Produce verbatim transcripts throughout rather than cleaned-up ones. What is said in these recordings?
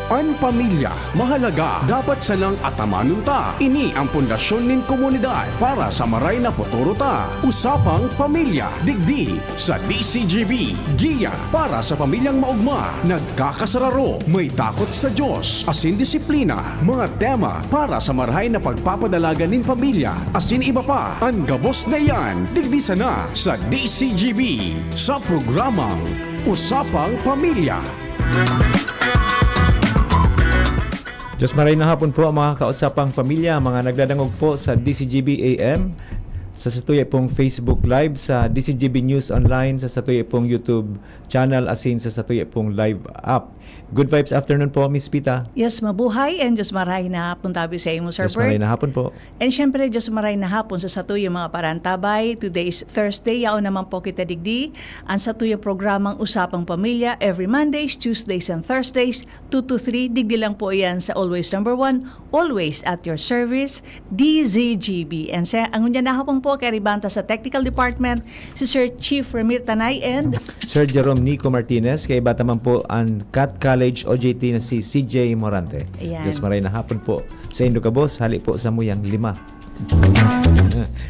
An pamilya mahalaga, dapat sanang atamanon ta. Ini an pundasyon nin komunidad para sa maray na futuro ta. Usapang Pamilya, digdi sa D C G B. Giya para sa pamilyang maogma, nagkakasararo, may takot sa Diyos, asin disiplina. Mga tema para sa marahay na pagpapadalagan nin pamilya, asin iba pa. An gabos na iyan, digdi sana sa D C G B, sa programang Usapang Pamilya. Diyos maray na hapon po, mga kausapang pamilya, mga nagdadangog po sa D C G B A M, sa satuya pong Facebook Live, sa D C G B News Online, sa satuya pong YouTube channel, asin sa satuya pong live app. Good vibes afternoon po, Miss Pita. Yes, mabuhay and Diyos maray na hapon tabi sa imo, Sir Diyos maray Bert. Na hapon po. And syempre, Diyos maray na hapon sa satuyang mga parantabay. Today is Thursday, yaon naman po kita digdi. Ang satuyang programang Usapang Pamilya, every Mondays, Tuesdays, and Thursdays, two to three. Digdi lang po yan sa Always Number One, always at your service, D Z G B. And sa, ang unya na hapon po, kay Ribanta sa Technical Department, si Sir Chief Ramir Tanay and Sir Jerome Nico Martinez, kay iba ta man po an Cat College O J T na si C J Morante. Ayan. Diyos maray na hapon po. Sa indo kabos, hali po sa muyang lima.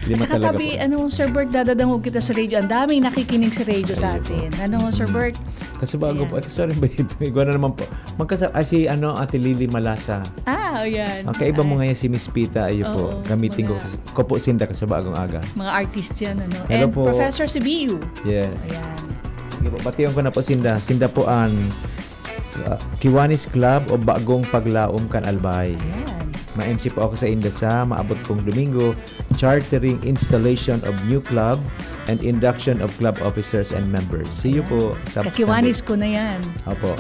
Lima Saka talaga tabi, po. Ano, Sir Bert, dadadangog kita sa radio. Ang daming nakikinig sa radio sa Ayun po. Atin. Ano, Sir Bert? Kasi bago Ayan. Po, ay, sorry ba ito? Igwa na naman po. Magkasa-, ay, si, ano, Ate Lily Malasa. Ah, ayan. Ang kaiba mo Ayan. Ngayon si Miss Pita, ayo po. Oo, Gamitin ko, mga ko po sinda ka sa bagong aga. Mga artist yan, ano? Hello And po. Professor Sibiu. Yes. Ayan. Sige po, batiyon ko na po sinda. Sinda po ang, ah, Kiwanis Club o Bagong Paglaom kan Albay. Ayan. Ma-M C po ako sa inda sa maabot pong Domingo, chartering installation of new club and induction of club officers and members. See you Ayan. Po sa Kakiwanis Sunday. Ko na yan. Opo.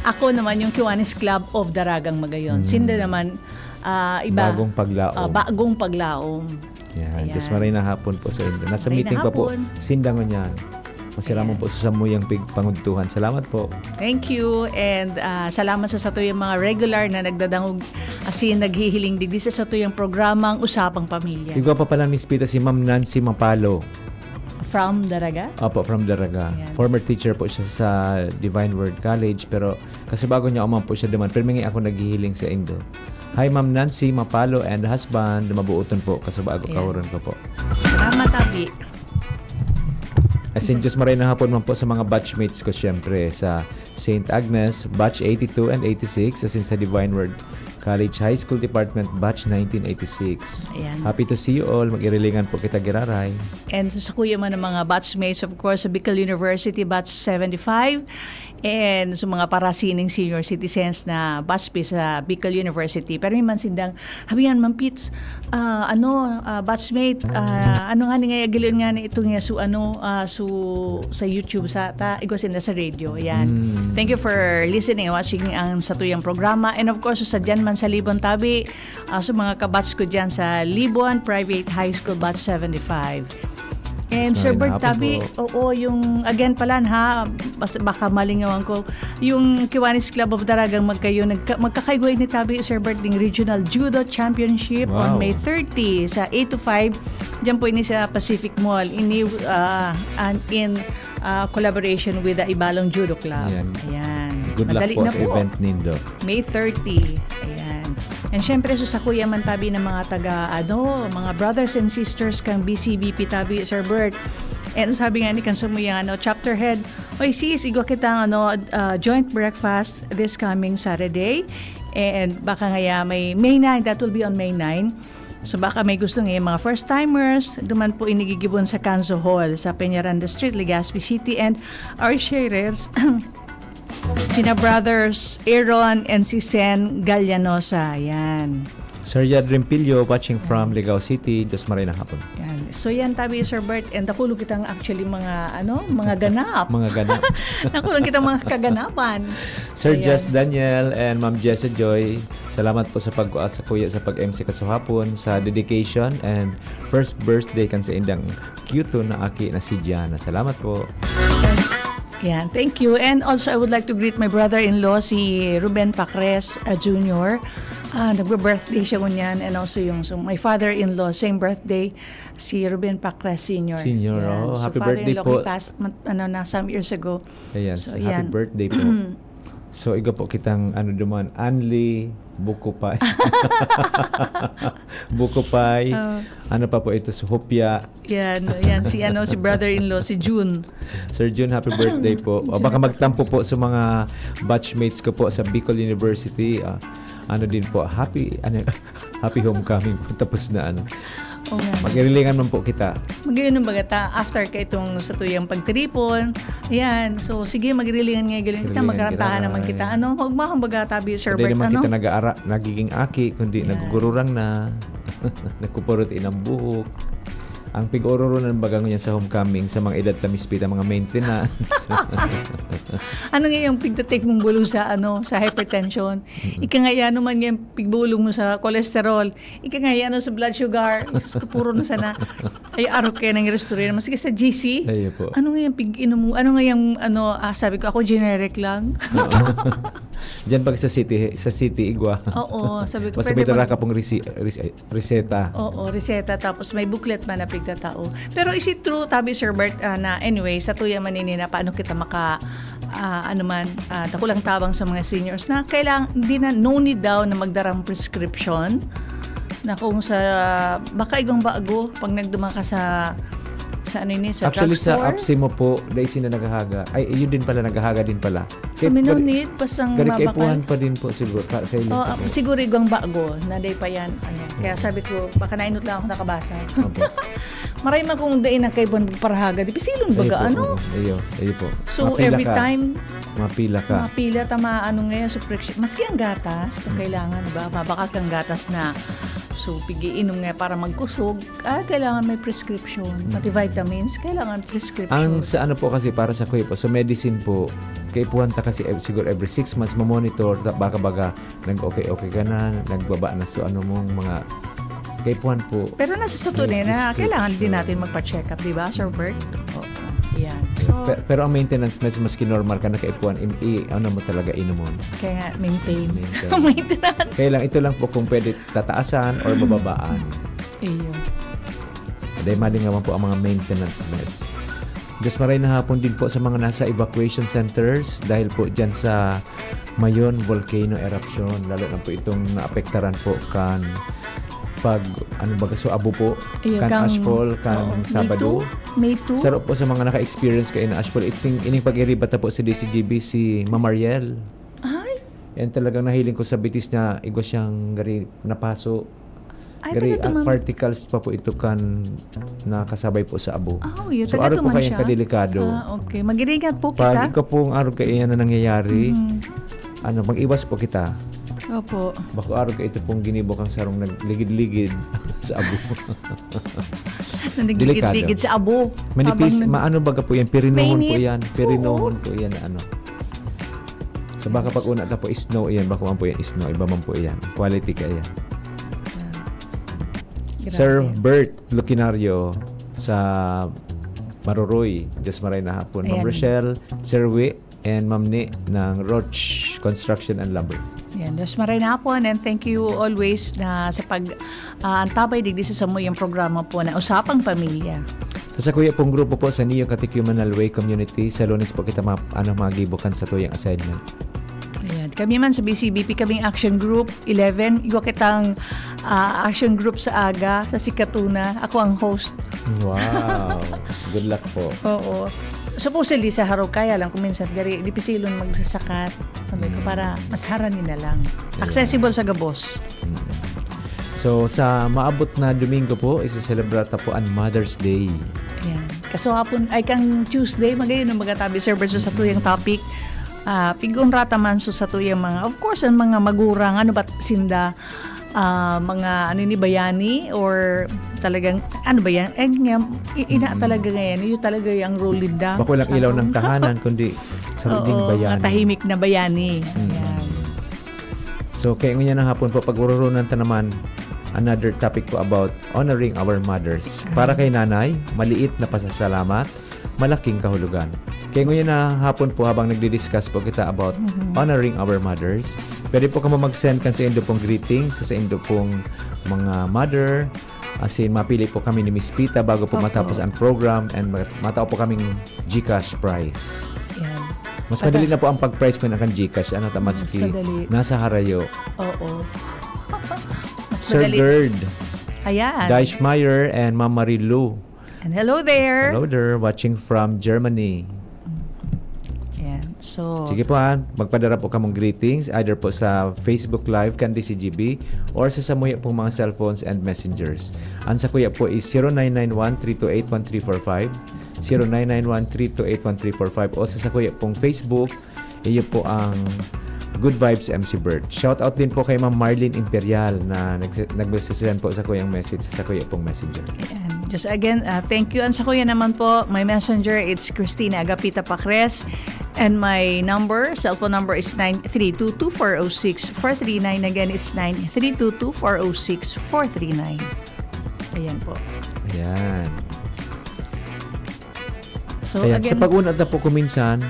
Ako naman yung Kiwanis Club of Daragang Magayon. Hmm. Sinda naman, ah, iba. Bagong Paglaom. Ah, Bagong Paglaom. Yan. Ayan. Diyos maray na hapon po sa inyo. Nasa Maray na meeting pa po. Hapon. Sinda ngunyan. Masira Ayan. Mo po sa samuyang pig-, pangudtuhan. Salamat po. Thank you. And, ah, salamat sa satuyang mga regular na nagdadangog asin naghihiling digdi sa satuyang programang Usapang Pamilya. Igwa pa pala, Miss Pita, si Ma'am Nancy Mapalo. From Daraga? Opo, from Daraga. Ayan. Former teacher po siya sa Divine Word College, pero kasi bago niya uman po siya duman, pero mingi ako naghihiling sa indo. Hi, Ma'am Nancy Mapalo and husband, mabuoton po, kasi bago Ayan. Kahuron ko po. Salamat, Abi. As in, Diyos maray na hapon man po sa mga batchmates ko, siyempre, sa Saint Agnes, batch eighty-two and eighty-six, as in sa Divine Word College High School Department, batch nineteen eighty-six. Ayan. Happy to see you all. Mag-irilingan po kita giraray. And sa sakuya man ng mga batchmates, of course, sa Bicol University, batch seventy-five. And sa mga parasining senior citizens na batchmate sa Bicol University. Pero may man sindang, habihan man, Pits, ah, ano, ah, batchmate, ah, ano nga ni nga, gilion nga ni itong nga su, ano, ah, su, sa YouTube, sa, ta, igwa sinda sa radio. Yan. Mm. Thank you for listening and watching ang satuyang programa. And of course, sa dyan man sa Libon Tabi, ah, sa mga kabats ko dyan sa Libon Private High School, Batch seventy-five. And Sorry, Sir Bert nahapon Tabi, po. Oo, yung, again pala, ha, bas-, baka malingawan ko, yung Kiwanis Club of Daragang Magkayo, nagka-, magkakaigwa ini Tabi, Sir Bert, ding Regional Judo Championship on Wow. May thirty sa eight to five. Diyan po ini sa Pacific Mall. Ini, ah, and in, ah, collaboration with the Ibalong Judo Club. Ayan. Ayan. Good luck Madali po na sa po. Event nindo. May thirty. Ayan. And syempre, susakuya man tabi ng mga taga, ano, mga brothers and sisters kang B C B P tabi, Sir Bert. And sabi nga ni kan samuyang, ano, chapter head, "Oy, sis, igwa kitang, ano, ah, joint breakfast this coming Saturday." And baka ngaya may May nine, that will be on May nine. So baka may gusto nga yung mga first timers, duman po inigigibon sa Kanzo Hall sa Peñaranda Street, Legazpi City, and our sharers, sina Brothers Aaron and si Sen Gallanosa. Yan. Sir Yad Rimpilio watching from Ligao City, Diyos maray na hapon. Yan. So yan, tabi, Sir Bert, and nakulog kitang actually mga, ano, mga ganap. Mga ganap. Nakulog kitang mga kaganapan. Sir Ayan. Jess Daniel and Ma'am Jessa Joy, salamat po sa pag-, sa kuya, sa pag-M C kasahapon, sa dedication and first birthday kan sa indang cute na aki na si Jana. Salamat po. Yan, thank you. And also, I would like to greet my brother-in-law, si Ruben Pacres, uh, Junior. Ah, nagbe-birthday siya ngunyan. And also yung, so, my father-in-law, same birthday, si Ruben Pacres Senior. Senior, Yan. Oh, So, happy birthday father-in-law po. Ko, he passed, mat-, ano na, some years ago. Ayan, So, happy yan. Birthday po. So, iga po kitang, ano, duman, Anli, Bukupay. Bukupay. Oh. Ano pa po ito? Suhupya. Yan, yan. Si, ano, si brother-in-law, si June. Sir June, happy birthday po. O, baka magtampo po sa mga batchmates ko po sa Bicol University. Ah, ano din po, happy, ano, happy homecoming po. Tapos na, ano. O nga. Magirilingan man po kita. Magayon ang bagata after ka itong sa tuyang pagtiripon. Ayan. So, sige, magirilingan nga galing kita. Magirilingan Magkarantahan kita. naman kita. Ano, magmahang bagata, bi, Sir Hindi Bert, naman ano? Kita nag-aara, nagiging aki, kundi Yan. Nagugururang na. Nagpupurot inang buhok. Ang pig-ororonan baga ngayon sa homecoming sa mga edad tamispita, mga maintenance. Ano nga yung pigtatik mong bulong sa, ano, sa hypertension? Ika nga yan naman yung pigbulong mo sa cholesterol. Ika nga yan sa blood sugar. Isus ko, puro na sana. Ay, arok kayo ng restaurant. Maski sa G C. Ayun po. Ano nga yung pig-inom mo? Ano nga yung, ano, ah, sabi ko, ako generic lang. Diyan pag sa city, sa city, igwa. Oo, sabi ko, Basta pwede may dara mag- ka pong resi- resi- reseta. Oo, reseta. Tapos may booklet man na pigtatao. Pero is it true, tabi Sir Bert, ah, na anyway, sa tuya manini na paano kita maka, ah, ano man, ah, dakulang tabang sa mga seniors na kailang, di na, no need daw na magdarang prescription na kung sa, baka igwang bago, pag nagduma ka sa, sa ano ini, sa Actually, sa drugstore? APSEMO po, dahil sila naghahaga. Ay, yun din pala, naghahaga din pala. So, may no need, basta Gari mabakal. Kaipuhan pa din po siguro. Para sa inyo Oh, pa ah, po. Siguro igwang bago na day pa yan. Ano. Kaya sabi ko, baka nainot lang ako nakabasa. Opo. Maray man kung dai na kayo parahaga, di pisilon Ayun baga, po, ano? oo. Ayun, ayun po. So, Mapila every ka. time, Mapila ka. mapila ta maano ngayon sa prescription. Maski ang gatas, na Mm. kailangan, di ba? Mabakal kang gatas na. So, pigiinom nga para magkusog. Ah, kailangan may prescription. Pati Mm. vitamins, kailangan prescription. Ang sa ano po kasi, para sa kuya po, sa medicine po, kaipuhan ta kasi ev- siguro every six months mamonitor, ta- baka-baga nag-okay-okay ka na, nagbaba na so ano mong mga kaipuhan po. Pero nasa sato May na, na prescription. Kailangan din natin magpa-check up, di ba, Sir Bert? Oo. Yan. So, Pe- pero ang maintenance meds, maski normal ka na kaipuhan, im- i- ano mo talaga, inumon. Kaya nga, maintain. Maintain. Maintenance. Kaya lang, ito lang po kung pwede tataasan or bababaan. Iyo. Dahil malingawan po ang mga maintenance meds. Diyos maray na hapon din po sa mga nasa evacuation centers dahil po dyan sa Mayon volcano eruption, lalo na po itong naapektaran po kan pag, ano ba, so abo po, Iyo, kan kang- ashfall, kan Oo, Sabado. May two? May two? Sarap po sa mga naka-experience kayo na ashfall. Iting, ining pag-iribata po sa D C G B, si Ma'am Mariel. Ay, Yan talagang nahiling ko sa bitis niya, igwa siyang gari, napaso. ay, Gari, taga at Tuman. Particles pa po ito kan nakasabay po sa abo. Oh, yun. So, Taga araw po Tuman kayang siya. Kadelikado. Ah, okay. Mag-ingat po Pag kita. ikaw pong araw kayo na nangyayari, Mhm. ano, mag-iwas po kita. Opo. Bako araw ka ito pong ginibo kang sarong nagligid-ligid sa abo. Nanigligid-ligid Delikado. Sa abo. Manipis, Habang nag- maano baga po yan? Pirinohon Mainit. Po yan. Pirinohon Oo. Po yan na ano. So baka pag una ta po, snow yan. Bako man po yan, snow. Iba man po yan. Quality ka yan. Grabe. Sir Bert Lucinario sa Maruroy. Diyos maray na hapon. Ma'am Ayan. Rochelle, Sir Wi, and Ma'am Ni ng Roche Construction and Lumber. Yan, Diyos maray na hapon, and thank you always na sa pag ah, antabay digdi sa samuyang programa po na Usapang Pamilya. Sa sakuya pong grupo po sa Neo Catechumenal Way Community, sa Lunes po kita ma- ano, magibo kan sa tuyang assignment. Ayan. Kami man sa B C B P, kaming Action Group eleven, igwa kitang ah, Action Group sa aga, sa Sikatuna. Ako ang host. Wow! Good luck po. Oo. Supposedly sa Harokaya lang kung minsan gari dipisilon magsasakat. Sabi ko, Mm. para mas harani na lang. Ayan. Accessible sa gabos. Mm. So, sa maabot na Domingo po, isa-celebrate po ang Mother's Day. Ayan. Kaso hapon, ay kang Tuesday, magayon ang mga tabi, Sir Bert, so sa tuyang topic, ah, pigun rata man so sa tuyang mga, of course, ang mga magurang, ano ba sinda, ah, mga ano ni bayani or talagang, ano ba yan? Eh, nga, i- ina Mm. Talaga ngayon, yun talaga yung role nila. Bako lang ilaw ng Ano? tahanan, kundi sa Oo, ding bayani. Matahimik na bayani. Mm. Ayan. So, kaya ngayon na hapon po, pag-ururunan ta naman another topic po about honoring our mothers. Ah. Para kay nanay, maliit na pasasalamat, malaking kahulugan. Kaya ngayon na hapon po, habang nagdi-discuss po kita about Mhm. honoring our mothers, pwede po kamo mag-send kan sa indo pong greetings, sa, sa indo pong mga mother. As in, mapili po kami ni Miss Pita bago po Opo. Matapos ang program and mat- matao po kaming GCash prize. Yan. Mas madali na po ang pag-price kung ang GCash. Ano, ta, maski nasa harayo. Oo. Mas Sir madali. Gerd. Ayan. Deichmeier and Ma'am Marilu. And hello there. Hello there, watching from Germany. Ayan. So, Sige po ha, magpadara po kamong greetings either po sa Facebook Live kan D C G B or sa samuya pong mga cellphones and messengers. Ang sakuya po is zero nine nine one three two eight one three four five, zero nine nine one three two eight one three four five o sa sakuya pong Facebook, iyo po ang Good Vibes M C Bert. Shout out din po kay Ma'am Marlene Imperial na nagse- nagsisend po sa kuyang message sa kuya pong messenger. Ayan. Just again, uh, thank you. And sa kuya naman po, my messenger, it's Christina Agapita Pacres. And my number, cellphone number is nine three two two four oh six four three nine. Again, it's nine three two two four oh six four three nine. Ayan po. Ayan. So, Ayan. again, Sa pag-unat na po kuminsan,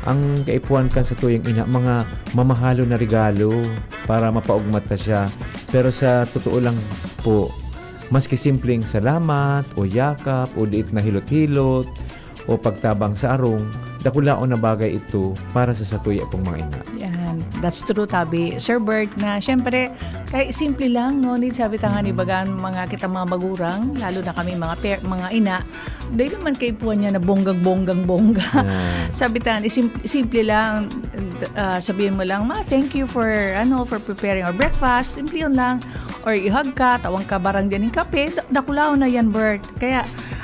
ang kaipuhan kan sa tuyang ina, mga mamahalo na regalo para mapaugmat na siya. Pero sa totoo lang po, maski simpleng salamat o yakap o diit na hilot-hilot o pagtabang sa arong, dakulaon na bagay ito para sa satuya pong mga ina. Yan. That's true, tabi, Sir Bert, na siyempre, kahit simple lang, no, ni sabi ta nga ni bagan mga kita mga magurang, lalo na kami mga per, mga ina, dahil naman kay puwan niya na bonggang-bonggang-bongga. Yan. Sabi ta, sim- simple lang, ah, sabihin mo lang, "Ma, thank you for, ano, for preparing our breakfast." Simple yun lang. Or ihag ka, tawang ka barang dyan yung kape, da- dakulaw na yan, Bert. Kaya,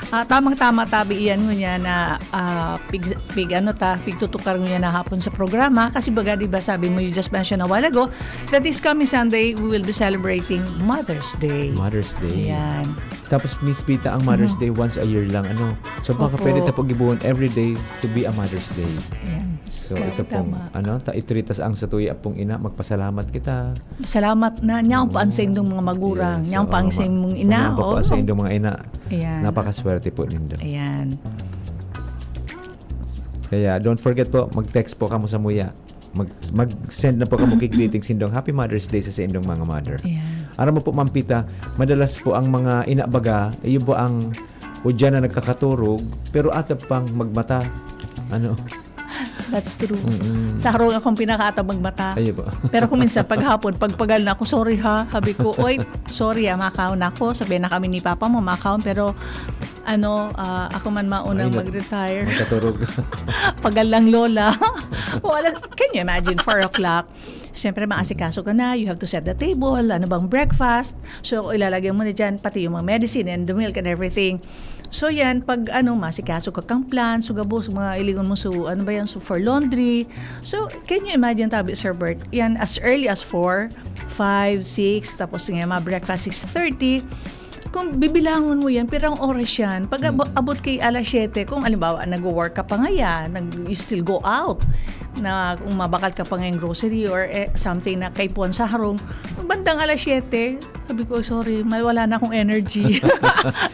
ah, tamang-tama tabi iyan ngunyan na, ah, pig, pig, ano ta, pigtutukar ngunyan na hapon sa programa. Kasi baga, di ba, sabi mo, you just mentioned a while ago, that this coming Sunday, we will be celebrating Mother's Day. Mother's Day. Ayan. Tapos, Miss Pita, ang Mother's Day once a year lang, ano? So, baka Opo. Pwede ta po gibuhon every day to be a Mother's Day. Ayan. So, Tama, ito pong, tama. Ano, ta, itreat ta sa ang satuya pong ina, magpasalamat kita. Salamat na. Nyaon pa ang sa indong mga magurang. Yes, Nyaon pa ang oo, sa imong ma- ina. Nyaon pa po Oo. ang sa indong mga ina. Ayan. Napakaswerte po nindo. Ayan. Kaya don't forget po, mag-text po kamo sa muya. Mag, mag-send na po kamo kay greetings indong Happy Mother's Day sa, sa indong mga mother. Ayan. Aram mo po, Ma'am Pita, madalas po ang mga inabaga, iyo po ang udyan na nagkakaturog, pero atap pang magmata. Ano? That's true. Mm-mm. Sa harong akong pinakaatabang mata. Ayo po. Pero kung minsan, paghapon, pagpagal na ako, "Sorry ha." Sabi ko, "Oy, sorry ha, makaon na ako." Sabi na kami ni Papa mo, "Makaon." Pero, ano, ah, ako man maunang Mainit. Mag-retire. Magkaturog. Pagal lang, Lola. Wala, can you imagine, four o'clock? Siyempre, maasikaso ka na, you have to set the table, ano bang breakfast. So, ilalagay mo na dyan, pati yung mga medicine and the milk and everything. So, yan, pag ano, masikaso ka kang plants, so gabos, mga ilingon mo, so, ano ba yan, so for laundry. So, can you imagine, tabi, Sir Bert, yan, as early as four, five, six, tapos nga, mga breakfast, six thirty. Kung bibilangon mo yan, pirang oras yan. Pag abo- abot kay alas siyete, kung alimbawa, nag-work ka pa ngayon, nag, you still go out, na kung mabakal ka pa ngayong grocery or eh, something na kaipuhan sa harong, bandang alas siyete, sabi ko, "Sorry, may wala na akong energy."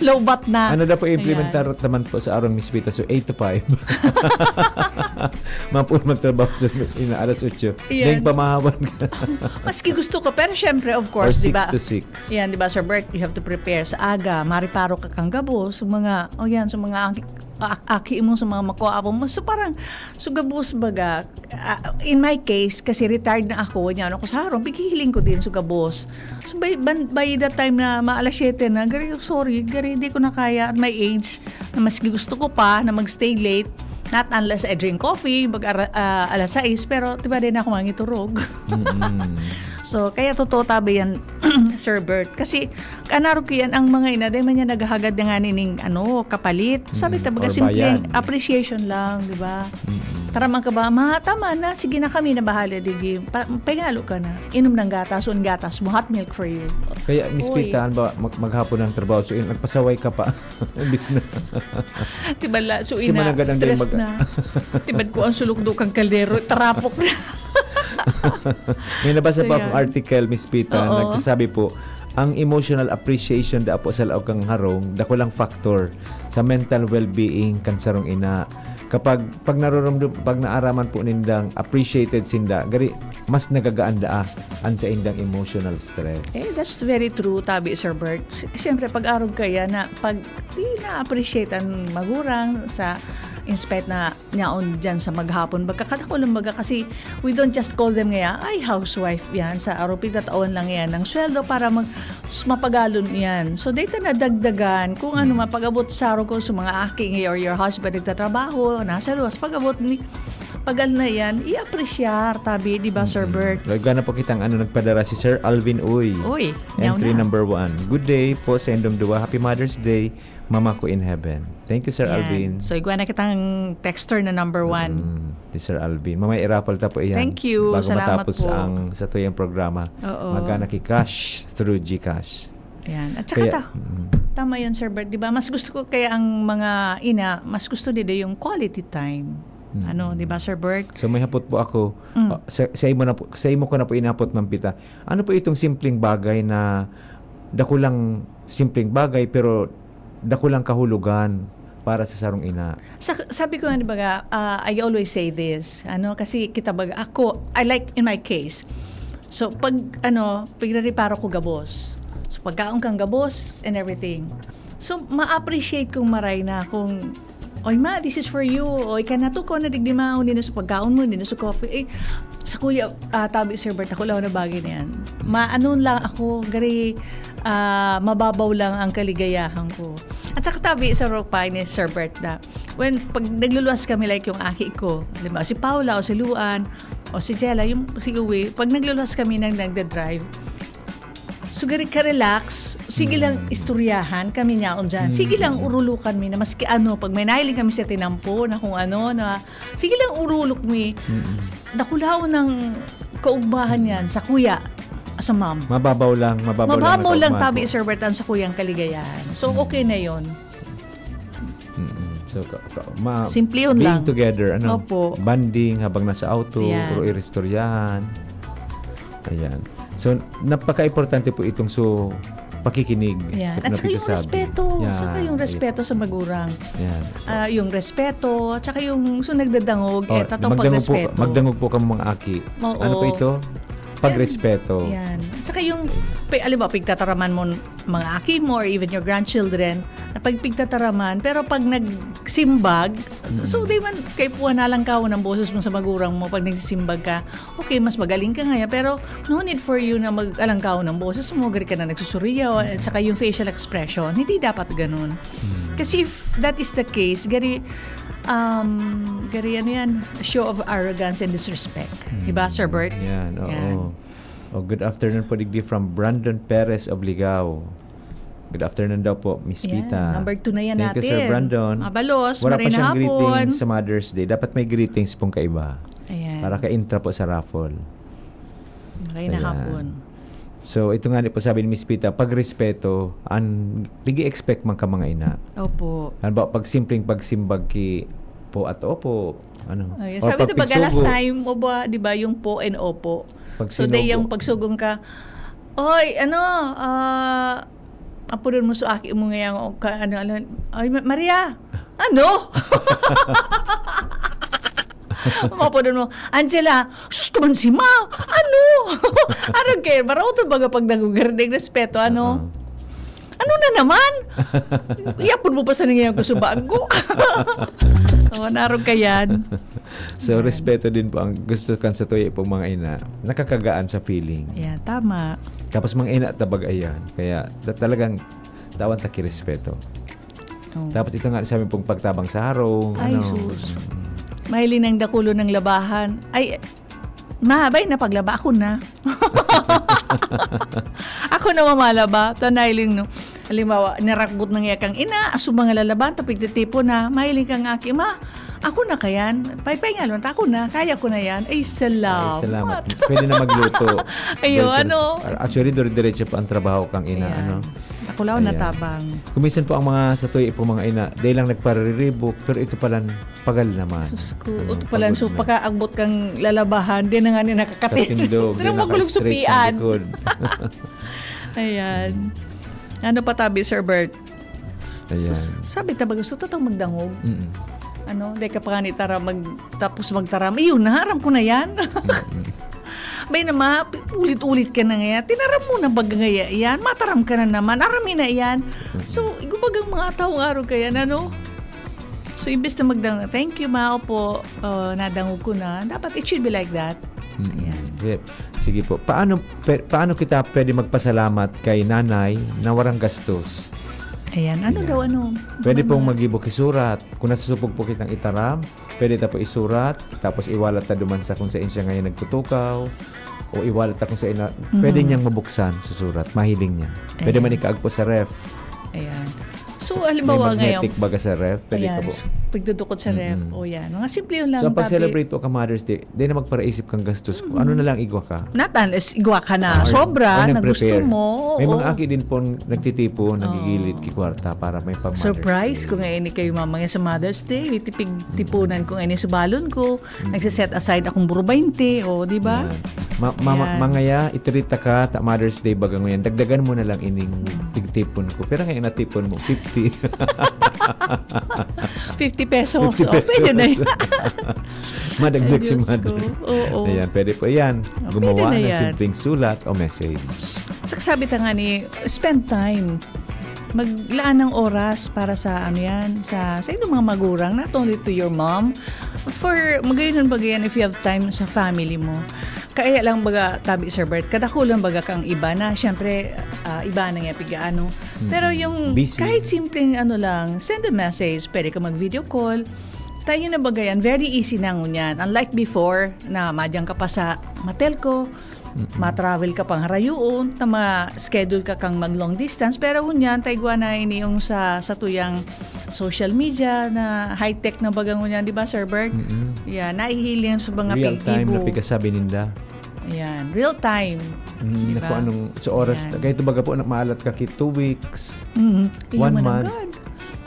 Low bat na. Ano na po Ayan. Implementar naman po sa arong Miss Pita? So, eight to five. Mapuro magtrabaho sa ina alas otso. Ayan. Dahil pamahawan ka. Maski gusto ko, pero syempre, of Or course, di six ba? to six. Yan, di ba, Sir Bert? You have to prepare sa aga. Mariparo ka kang gabos. Sa mga, oh yan, sa mga aki, a- aki mo, sa mga makuha mo. So parang, so gabos baga. Ah, in my case, kasi retired na ako, yan ako sa harong, pighihiling ko din sa gabos. So by, ban- by the time na maalas siyete na, gari, sorry, gari, di ko na kaya at my age, na maski gusto ko pa na magstay late, not unless I drink coffee, mag ara- ah, alas sais, pero di ba din ako mangiturog? Mm-mm. So, kaya totoo tabi yan, Sir Bert. Kasi, kanaro ko yan, ang mga ina, dahil man yan naghahagad na nga nining, ano, kapalit. Sabi Mm, talaga, or simpleng bayad. Appreciation lang, di ba? Mm-mm. Tara man ka ba, ma, tama na, sige na kami, na bahala, digi. Pa, pengalo ka na. Inom ng gatas, o ang gatas mo, hot milk for you. Kaya, Miss Uy. Pita, ba, mag- maghapon ng trabaho, so, yun, nagpasaway ka pa. Imbis na. Diba la, so Si ina, Manang Gadang din stress mag- na. Tibad ko ang sulukdo kang kaldero, tarapok na. May nabasa So, pa akong yan. Article, Miss Pita, Oo. nagsasabi po, ang emotional appreciation da po sa laog kang harong, dakulang factor sa mental well-being kan sarong ina. Kapag, pag narurumdum, pag naaraman po nindang appreciated sinda, gari, mas nagagaan daa an saindang emotional stress. Eh, that's very true, tabi, Sir Bert. S- Siyempre, pag arog kaya na, pag di na-appreciate ang magurang sa In spite na yaon diyan sa maghapon, baga kadakul lang baga kasi we don't just call them ngaya, "Ay, housewife yan, sa araw pigtatawan lang yan ng sweldo para mag-, s-, mapagalon yan." So, data na dagdagan kung ano Mm. man, pag-abot sa araw ko sa mga aki ngaya or your husband nagtatrabaho, nasa luwas, pag-abot ni, pagal na yan, i-appreciar, tabi, di ba, Sir Mm. Bert? Lagyan na po kitang ano, nagpadara si Sir Alvin Uy. Uy, Entry yaw na. number one. "Good day po sa indong duwa. Happy Mother's Day, Mama ko in heaven." Thank you, Sir Yan. Alvin. So, igwa na kitang texter na number one. Mm, si Sir Alvin. Mamaya i-raffle ta po iyan Thank you. bago Salamat matapos po. ang satuyang programa. Oo. Magana ki cash through GCash. Yan. At saka Kaya, ta-, mm. tama yun, Sir Bert. Di ba? Mas gusto ko kaya ang mga ina, mas gusto nila yung quality time. Mm. Ano, di ba, Sir Bert? So, may hapot po ako. Mm. Ah, sa, sa imo na po, sa imo ko na po inapot, Ma'am Pita. Ano po itong simpleng bagay na dakulang simpleng bagay, pero dakulang kahulugan para sa sarong ina? Sa-, sabi ko nga, di ba nga, ah, I always say this, ano, kasi kita baga, ako, I like, in my case, so, pag, ano, pigre-reparo ko gabos. So, pagkaon kang gabos and everything. So, ma-appreciate kong maray na kung, "Oy, ma, this is for you. Oy, ka na to, ko na digdi, ma. Hindi na sa pagkaon mo, hindi na sa coffee." Eh, sa kuya, ah, tabi, Sir Bert, ako lang na bagay na yan. Maano lang ako, gari, ah, mababaw lang ang kaligayahan ko. At saka tabi, sa ropay ni Sir Bert na, when, pag nagluluwas kami, like yung aki ko, halimbawa, si Paula o si Luan, o si Jella, yung si Uwi, pag nagluluwas kami nang nagda-drive, so, gari ka relax, sige lang Mm. istoryahan kami niyaon dyan. Sige lang Mm. urulukan mi na maski ano, pag may nahiling kami sa tinampo na kung ano, na sige lang urulok mi. Mm. S-, dakulaon ng kaugmahan yan sa kuya, sa ma'am. Mababaw lang, mababaw lang Mababaw lang, nakaugma tabi, po. Sir Bert, ang sa kuyang kaligayahan. So, Mm. okay na yon. Mm-mm. So, ka-, ka-, ma-, Simple yun being lang. together, ano, Opo. bonding habang nasa auto, Yan. or iristoryahan. Ayan. So, napaka-importante po itong so, pakikinig Yan. sa At saka yung pinagsasabi. respeto. Yan. Saka yung Ay. respeto sa magurang. Yan. Ah, yung respeto, at saka yung, so, nagdadangog, Oh, eh, tatong magdangog po, pagrespeto. magdangog po kamo, mga aki. Oo. Ano po ito? Pagrespeto. Yan. At saka yung, pe-, alam mo, pigtataraman mo, mga aki mo or even your grandchildren, na pag pigtataraman, pero pag nagsimbag, Mm. so, di man, kay puwa na lang ka ng boses mo sa magurang mo pag nagsisimbag ka, okay, mas magaling ka ngayon, pero no need for you na mag-alangkaw ng boses mo, gari ka na nagsusuriyaw, at saka yung facial expression, hindi dapat ganun. Mm. Kasi if that is the case, gari, um, gari, ano yan, show of arrogance and disrespect. Di ba, Sir Bert? Yan, oo. Yan. Oh, good afternoon po, digdi from Brandon Perez of Ligao. Good afternoon daw po, Miss Yan, Pita. number two na yan Thank you, Sir natin. Brandon. Mabalos, Wala pa maray na siyang hapon. greetings sa Mother's Day. Dapat may greetings pong kaiba. Ayan. Para ka-intra po sa raffle. Maray na Ayan. hapon. So, ito nga ni po sabi ni Miss Pita, pagrespeto, an pigi-expect man ka mga ina. Opo. Halimbawa, pag simpleng pagsimbag ki po at opo, ano, Ay, or sabi pag ko, baga last pigsugo. time, o ba, di ba, yung po and opo. Pag So, day sinugo. yung pagsugong ka, "Oy, ano, ah, apodon mo sa aki mo ngayang, o ka, ano, ano, ay, Ma-, Maria, ano?" Mapodon mo, "Angela, sus ko man si Ma, ano?" Arag kayo, barato baga pag nagugardeng respeto, ano? Oo. "Ano na naman? Yapon mo pa sa nangyayang gusto bago?" Oh, narog ka yan. So, Yan. respeto din po ang gusto kan sa tuya pong mga ina. Nakakagaan sa feeling. Yan, tama. Tapos mga ina, tabag ayan. Kaya ta-, talagang tawan ta ki respeto. Oh. Tapos ito nga, sabi pong pagtabang sa harong, Ay, ano. sus. Mm. Mahiling ng dakulo ng labahan. Ay, ma, bay, napaglaba ako na. Ako na mamalaba. Tanay lang, no? Halimbawa, narakbot ng yakang ina, aso mga lalaban, tapigtitipo na, mahiling kang aki, "Ma, ako na kayan. Paypay nga lang, ako na, kaya ko na yan." Ay, salamat. Ay, salamat. Pwede na magluto. Ayo, Diretso na ano? sa, actually, dire-diretso pa ang trabaho kang ina, Ayan. ano? Ako lang Ayan. natabang. Kuminsan po ang mga sa tuyo po, mga ina, dahil lang nagpariribok, pero ito pala, pagal naman. Sus ko, Ano, ito pala, pagod so, na. pagkaagbot kang lalabahan, di na nga ni nakakatindog. Katindog, Di na di magulog naka-straight supian. ang likod. Ayan. Ano pa tabi, Sir Bert? Ayan. Sus, sabi ta ba, gusto ta tang magdangog? Mm-mm. Ano, di ka pa nga ni tara mag-, tapos magtaram. Iyon na, aram ko na yan. Mm-mm. Bay na ma, ulit-ulit ka na nga yan. Tinaram mo na ba nga yan? Mataram ka na naman. Arami na yan. Mm-mm. So, igubagang mga taong araw ka yan, ano? So, imbes na magdang-, "Thank you, ma, opo, ah, nadangog ko na." Dapat it should be like that. Mm. Ayan. Sige, sige po. Paano, pe-, paano kita pwede magpasalamat kay nanay na warang gastos? Ayan. Ano Ayan. daw, ano? Pwede Ano pong na? mag-ibo ki surat. Kung nasusupog po kitang itaram, pwede ta po isurat, tapos iwalat ta duman sa kung saan siya ngayon nagtutukaw, o iwalat ta kung saan na, pwede Mhm. niyang mabuksan sa surat, mahiling niya. Pwede man Ayan. ikaagpo sa ref. Ayan. So, Sa, halimbawa may ngayon, magnetic baga sa ref, pwede ayan, ka po. pagdudukot sa ref. Mm-mm. O yan. Mga simple yun lang, So, ang pag-celebrate papi. po ka Mother's Day, di na magparaisip kang gastos ko. Ano Mm-mm. na lang igwa ka? Not unless igwa ka na Or, sobra, or na gusto nag-prepare. mo. May Oo. mga aki din po nagtitipon, Oo. nagigilid ki kwarta para may pang Mother's Surprise Day. ko nga ini kayo mamaya sa Mother's Day. Tipig-tipunan Mm. ko nga ini sa balon ko. Mm. Nagse-set aside akong buro baynte, o, di ba? Yan. Ma-, ma-, ma-, Yan. mangaya, itirita ka, ta Mother's Day baga ngayon. Dagdagan mo na lang ining Mm. tigtipon ko. Pero ngayon natipon mo, fifty. Fifty pesos. Fifty O, pwede na pesos. yan. Madagdag Ay, si Diyos Mother. ko. Oo. Ayan, pwede po yan. O, Gumawa pwede na ng yan. simpleng sulat o message. Saka sabi ta nga ni, spend time. Maglaan ng oras para sa, ano yan, sa, sa inyong mga magurang, not only to your mom, for, magayon baga yan if you have time sa family mo. Kaya lang baga, tabi Sir Bert, kadakulan baga kang iba na, syempre, ah, iba na nga pigaano. Pero Mm. yung Busy. kahit simpleng ano lang, send a message, pwede ka mag-video call. Tayo na baga yan, very easy na ngunyan. Unlike before, na madyang ka pa sa Matelco, Mm-mm. ma-travel ka pang harayoon, ta ma-schedule ka kang mag-long distance. Pero ngunyan, taigwa na ini yung sa, sa tuyang social media na high-tech na baga ngunyan, di ba, Sir Bert? Mm-mm. Yeah, nahihiling sa mga Real time na pig-ibo. pigasabi ninda. Ayan, real time. Mm, Di na ba? kung anong, sa oras, Ayan. kahit baga po, na maalat ka ki two weeks, Mm, one tingnan mo na month. agad.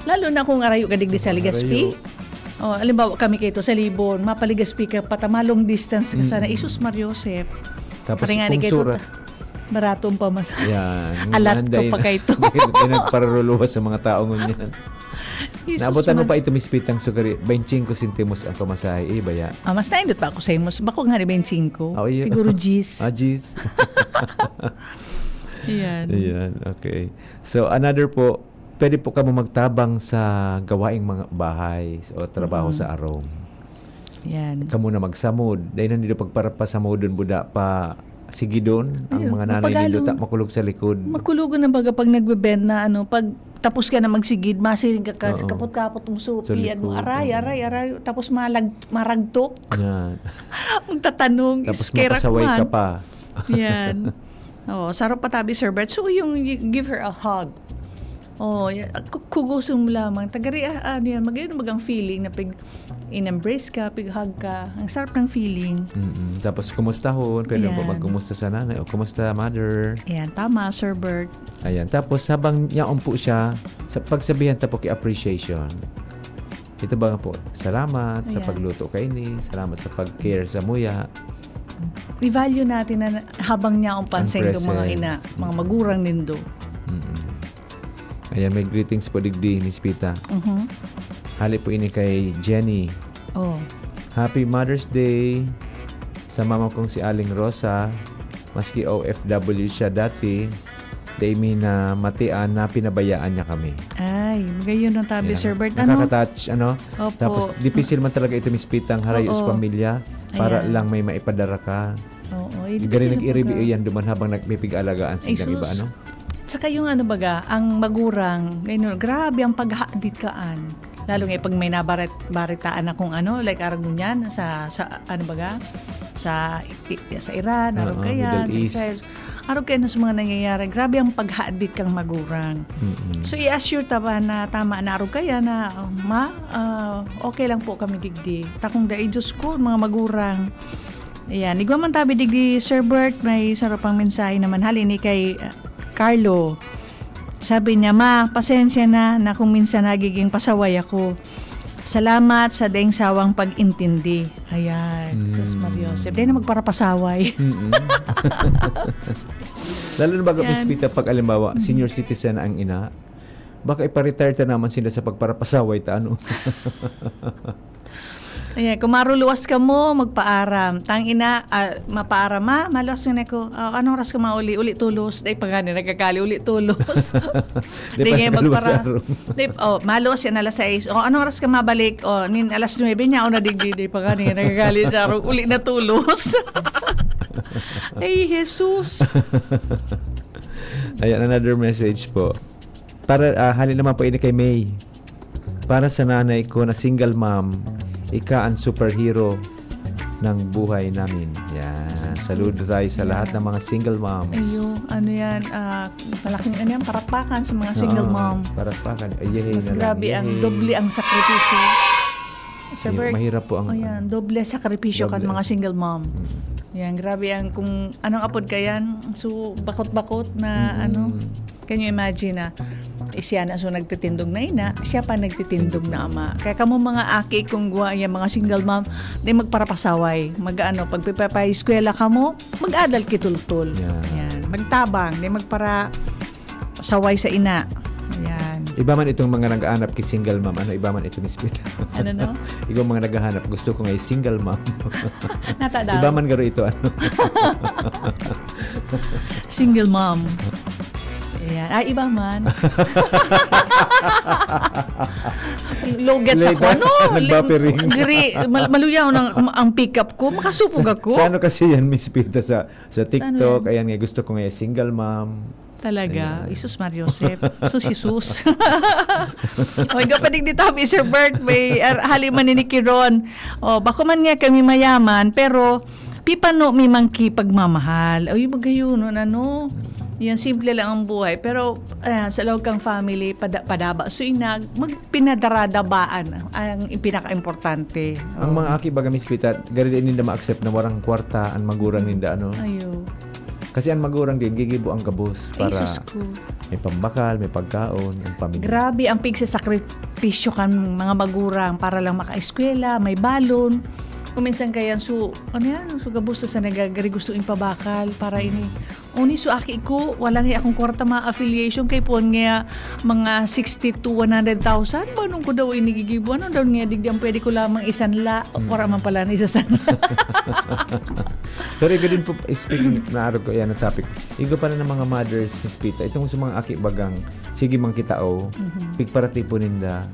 Lalo na kung arayo ka digdi sa Kung Legazpi. arayo. Oh, halimbawa, kami kaito sa Libon, mapaligas pika pa ta, ma-long distance ka sana. Mm. Isus Mariosep. Tapos Pare nga kung ni kaito surat. ta-, barato ang pamasahe. Yan. Alat ko Anday pa na. kaito. Pinagparaluluwas sa mga tao ngunyan. Jesus Naabutan mo man. pa ito, Miss Pitang, sugari, baynte singko sentimos ang pamasahe, eh, baya. Ah, mas naindot pa ako sa imo. Bako nga ni baynte singko. Oh, iya. Siguro diyes. Ah, diyes. Ayan. Ayan, okay. So, another po, pwede po kamo magtabang sa gawaing mga bahay o trabaho Mm. sa arom. Yan. Kamo na magsamod. Dahil nandiyo pagparapasamodon, buda pa sigidon, ang Ayun, mga nanay mapagalo. nindo ta makulog sa likod. Makulogon na baga pag nagbe-bend na, ano, pag tapos ka na magsigid, masiring ka, ka-, Oo. kapot-kapot mong supi, Sa ano, likod, aray, oo. aray, aray. Tapos malag-, maragtok. Yan. Magtatanong, Tapos iskera ka mapasaway ka man. pa. Yan. Oh, saro pa tabi, Sir Bert. So, yung y-, give her a hug. Oh, y-, ku-, kugoson mo lamang. Tagari, ah, ano yan, magayon bagang feeling na pag in-embrace ka, pag-hug ka. Ang sarap ng feeling. Mm-mm. Tapos, kumustahon. Pwede mo pa Ayan. magkumusta sa nanay. O, kumusta, mother? Ayan, tama, Sir Bert. Ayan. Tapos, habang yaon po siya, sa pagsabihan ta po ki appreciation. Ito ba nga po, "Salamat sa Ayan. pagluto kaini, salamat sa pag-care sa muya." I-value natin na habang niya ang Ang pansin ng mga presence. ina, mga Mm. magurang nindo. Mm-mm. Ayan, may greetings po digdi, Miss Pita. Mhm. Hali po ini kay Jenny. Oh. "Happy Mother's Day sa mama kong si Aling Rosa. Maski O F W siya dati, dai mi namatian na pinabayaan niya kami." Ay, magayon ang tabi, Ayan. Sir Bert, ano? Nakaka-touch, ano? Opo. Tapos, dipisil man talaga ito, Miss Pita, ang harayo sa Oo. pamilya para Ayan. lang may maipadara ka. Oo, eh, Gari dipisil nag-iribi ka. iyan duman habang nagpipig-alagaan Ay, sindang iba, sus. ano? Tsaka yung ano baga, ang magurang, ngayon, grabe ang paghadit kaan. Lalo nga pag may nabaret-, baritaan akong ano, like, arog ngunyan, sa, sa, ano baga, sa, i-, sa Iran, arog Oo, kaya, Middle sa East. Israel. Arog kaya na sa mga nangyayari, grabe ang paghadit kang magurang. Mm-mm. So, i-assure ta ba na tama na arog kaya na, "Oh, ma, ah, okay lang po kami digdi." Takong dai, Diyos ko, mga magurang. Ayan, igwa man tabi digdi, Sir Bert, may sarong pang mensahe naman. Hali ni kay, ah, Carlo. Sabi niya, "Ma, pasensya na, na kung minsan nagiging pasaway ako. Salamat sa daing sawang pag-intindi." Ayan, sus, Mm. Mario Joseph. Dahil na magparapasaway. Mm-mm. Lalo na baga, Yan. Miss Pita, pag alimbawa, Mm. senior citizen ang ina, baka ipa-retire ta naman sila sa pagparapasaway ta, ano? Ayan, kung maruluwas ka mo, magpaaram. Tang ina, ah, mapaaram, "Ma, maluwas na ako." "Ah, anong oras ka mauli?" "Uli tolos." Dai pa nga ni nagkakali, uli tolos. Di pa Dai nga nakaluwas magpara-, sa room. Di, oh, maluwas yan alas sais. "Oh, anong oras ka mabalik?" "Oh, nin alas nuebe niya, ako na digdi." Dai pa nga ni nagkakali sa room, uli na tolos. Ay, Jesus. Ayan, another message po. Para, ah, hali naman po ini kay May. "Para sa nanay ko na single mom, ika ang superhero ng buhay namin." Yan. Saludo tayo sa lahat ng mga single moms. Ayo, ano yan, ah, malaking ano yan, palakpakan sa mga single Oo, mom. Palakpakan. Ay, yehey Mas na lang. grabe ang Yehey. Doble ang sakripisyo. Sir Yun, Bert, mahirap po ang oh, yan, ano. Doble sakripisyo kan Doble mga ang single mom. Mm. Yan, grabe ang kung anong apod ka yan. So, bakot-bakot na Mm. ano. Can you imagine na siya na so nagtitindog na ina, siya pa nagtitindog na ama. Kaya kamo mga aki kung guwa yan, mga single mom, di magparapasaway. Mag-ano, pagpipapay-eskwela kamo, mag-adal kitultol. Yan. Yan. Magtabang, di magpara saway sa ina. Yan. Iba man itong mga nag-aanap ki single mom. Ano, iba man ito, Miss Pita? Ano, no? Ikaw mga naghahanap, gusto ko nga single mom. Nata daw. Iba man garo ito, ano? Single mom. Ayan. Ay, iba man. Logat sa Late ko, no? nagbapiring. Gri, mal- maluyaw ang, ang pick-up ko. Makasupog ako. Sa ano kasi yan, Miss Pita? Sa, sa TikTok, yan? Ayan nga, gusto ko nga single mom. Talaga? Ayan. Isus Mario Joseph. Sus, Jesus. O, ikaw pa digdi tabi, Sir Bert. May ar- hali man ni Kiron. O, bako man nga kami mayaman, pero pipano mi man ki pagmamahal. Ay, magayon, no, ano? Yan, simple lang ang buhay. Pero, ayan, sa loob kang family, pada, padaba. So, inag, mag, pinadarabaan ang pinaka-importante. Ang Oh. mga aki, baga, Miss Pita, gari din ninda ma-accept na warang kwarta ang magurang ninda, ano? Ayo. Kasi ang magurang din, gigibo ang gabos Ay, para sus ko. may pambakal, may pagkaon, ang pamilya. Grabe ang pigsasakripisyo kan mga magurang para lang makaeskwela, may balon. Kung minsan kaya, so, ano yan? So, gabos sa nagagari gusto ipabakal para ini. Uni, so, aki ko, wala nga akong kwarta, mga affiliation kay puon nga mga sixty to one hundred thousand. Ba, nung ko daw inigigibo? Ano daw nga, digdi ang pwede ko lamang isanla? Mm. Wala man pala na isasanla. Pero igo din po, speaking na arog ko, yan ang topic. Igo pala ng mga mothers, Miss Pita. Itong sa mga aki bagang, sige man kita, oh, Mhm. pigparati po ninda.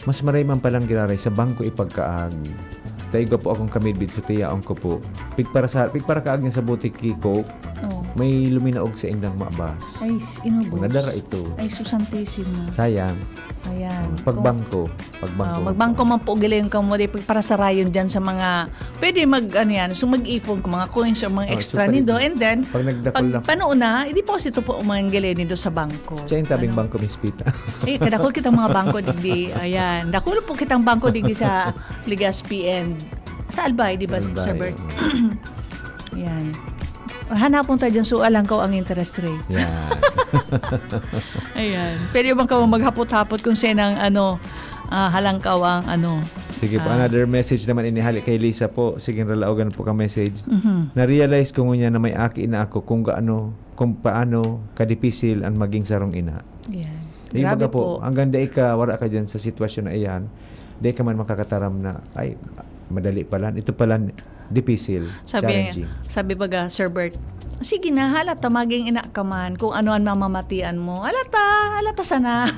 Mas maray man palang giraray sa bangko ipagkaag. Dai gwa po akong kamidbid sa tiyaon ko po. Pigpara sa, pigparakaag niya sa butik ki Coke, Oh. may luminaog sa indang maabas. Ay, s- inubos. Nadara ito. Ay, susantisima. Sayang. Ayan. Pagbangko. Pagbangko. Oh, magbangko man po, galing ka mo, di pagparasarayon dyan sa mga, pwede mag, ano yan, so mag-ipon ko mga coins or mga Oh, extra super nindo, ipon. And then, Pag nagdakol pag lang. Pano na, hindi po ito po mga galing nindo sa bangko. Siya yung tabing Ano? bangko, Miss Pita. Eh, kadakol kitang mga bangko digdi. Ayan. Dakol po kitang bangko digdi sa Legazpi and sa Albay, di ba, Albay, Sir Bert? oo. Ayan. Hanapon tayo dyan, so alang ko ang interest rate. Yan. Ayan. Pwede bang ka maghapot-hapot kung saan ang ano, ah, halangkaw ang ano? Sige po, Ah. Another message naman inihali kay Lisa po. Sige, ralaogan po ka message. Mhm. Na-realize ko ngunyan na may aki na ako kung gaano, kung paano kadipisil ang maging sarong ina. Ayan. Yung Grabe baga po, po. Hanggang dai ka, wala ka dyan sa sitwasyon na iyan, dai ka man makakataram na, ay, madali pala. Ito pala, dipisil, Sabi, challenging. sabi baga, Sir Bert, "Sige na, halata, maging ina ka man, kung ano ang mamamatian mo. Halata, halata sana."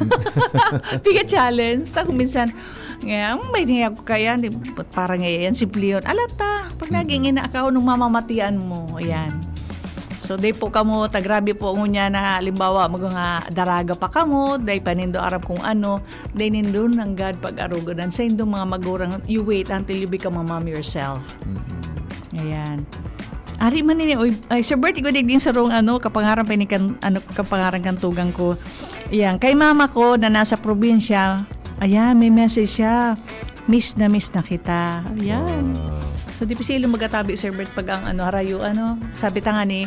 Piga challenge. Ta kung minsan, nga, ang may niya ko kaya, di, parang nga yan, simple yun. Halata, pag naging ina ka, anong mamamatian mo? Ayan. So, di po kamo, ta grabe po ngunyan na, halimbawa, mga daraga pa kamo, dai pa nindo aram kung ano, dai nindo nanggad pag-arugonan. Sa indong mga magurang, you wait until you become a mom yourself. Mm-mm. Ayan. Ari man ini, oy, ay, Sir Bert, igo digdi sarong, ano, kapangaran pa ini kan, ano, kapangaran kan tugang ko. Ayan, kay mama ko na nasa probinsya, ayan, may message siya. "Miss na miss na kita." Ayan. Wow. So, dipisil yung magatabi, Sir Bert, pag ang, ano, harayo, ano, sabi ta nga ni,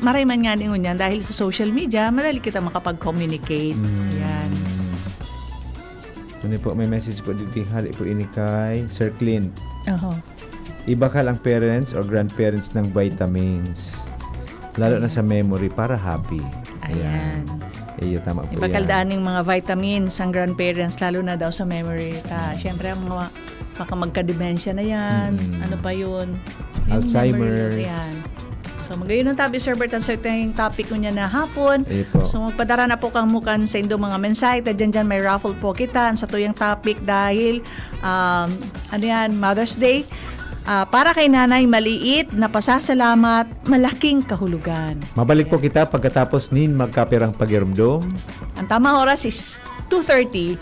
maray man nga ni ngunyan, dahil sa social media, madali kita makapag-communicate. Mm. Ayan. Ano po, may message po dito, hali po ini kay Sir Clint. Oho. Ibakal ang parents or grandparents ng vitamins. Lalo na sa memory, para happy. Ayan. Ayan. Iyo, tama po Ibakal yan. Daan ng mga vitamins ang grandparents, lalo na daw sa memory. Ta, syempre, ang mga baka magka-dementia na yan. Mm. Ano pa yun? Alzheimer's. Memory, yan. So, magayon ang tabi, Sir Bert, ang certain topic ko niya na hapon. Iyo po. So, magpadara na po kang mukan sa indo mga mensahe. Ta dyan dyan may raffle po kita sa tuyang topic dahil, um, ano yan, Mother's Day. Ah, para kay Nanay Maliit na pasasalamat, malaking kahulugan. Mabalik po kita pagkatapos nin magkapirang pagirumdom. Ang tamang oras is two thirty.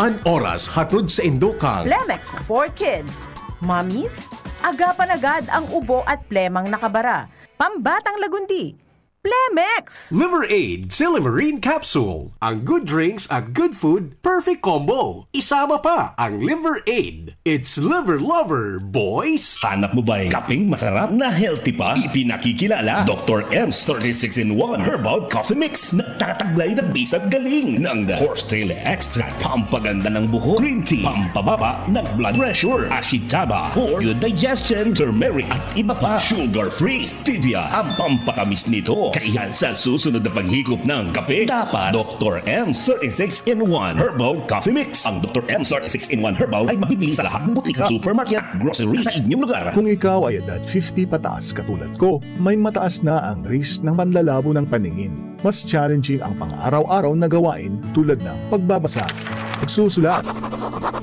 An oras hatod sa indo kan Plemex for Kids. Mommies, agapan agad ang ubo at plemang nakabara. Pambatang lagundi. Plemex! Liver Aid Silymarin Capsule. Ang good drinks at good food, perfect combo. Isama pa ang Liver Aid. It's Liver Lover, boys! Hanap mo ba'y kapeng masarap na healthy pa? Ipinakikilala, Doktor M's thirty-six in one Herbal Coffee Mix. Nagtataglay ng bisag galing ng horsetail extract, pampaganda ng buhok, green tea, pampababa ng blood pressure, ashitaba for good digestion, turmeric at iba pa. Sugar-free, stevia ang pampakamis nito. Kaya sa susunod na paghigop ng kape, dapat Doktor M's thirty-six in one Herbal Coffee Mix. Ang Doktor M's thirty-six in one Herbal ay mabibili sa lahat ng butika, supermarket at grocery sa inyong lugar. Kung ikaw ay edad fifty pataas katulad ko, may mataas na ang risk ng panlalabo ng paningin. Mas challenging ang pang-araw-araw na gawain tulad ng pagbabasa, pagsusulat,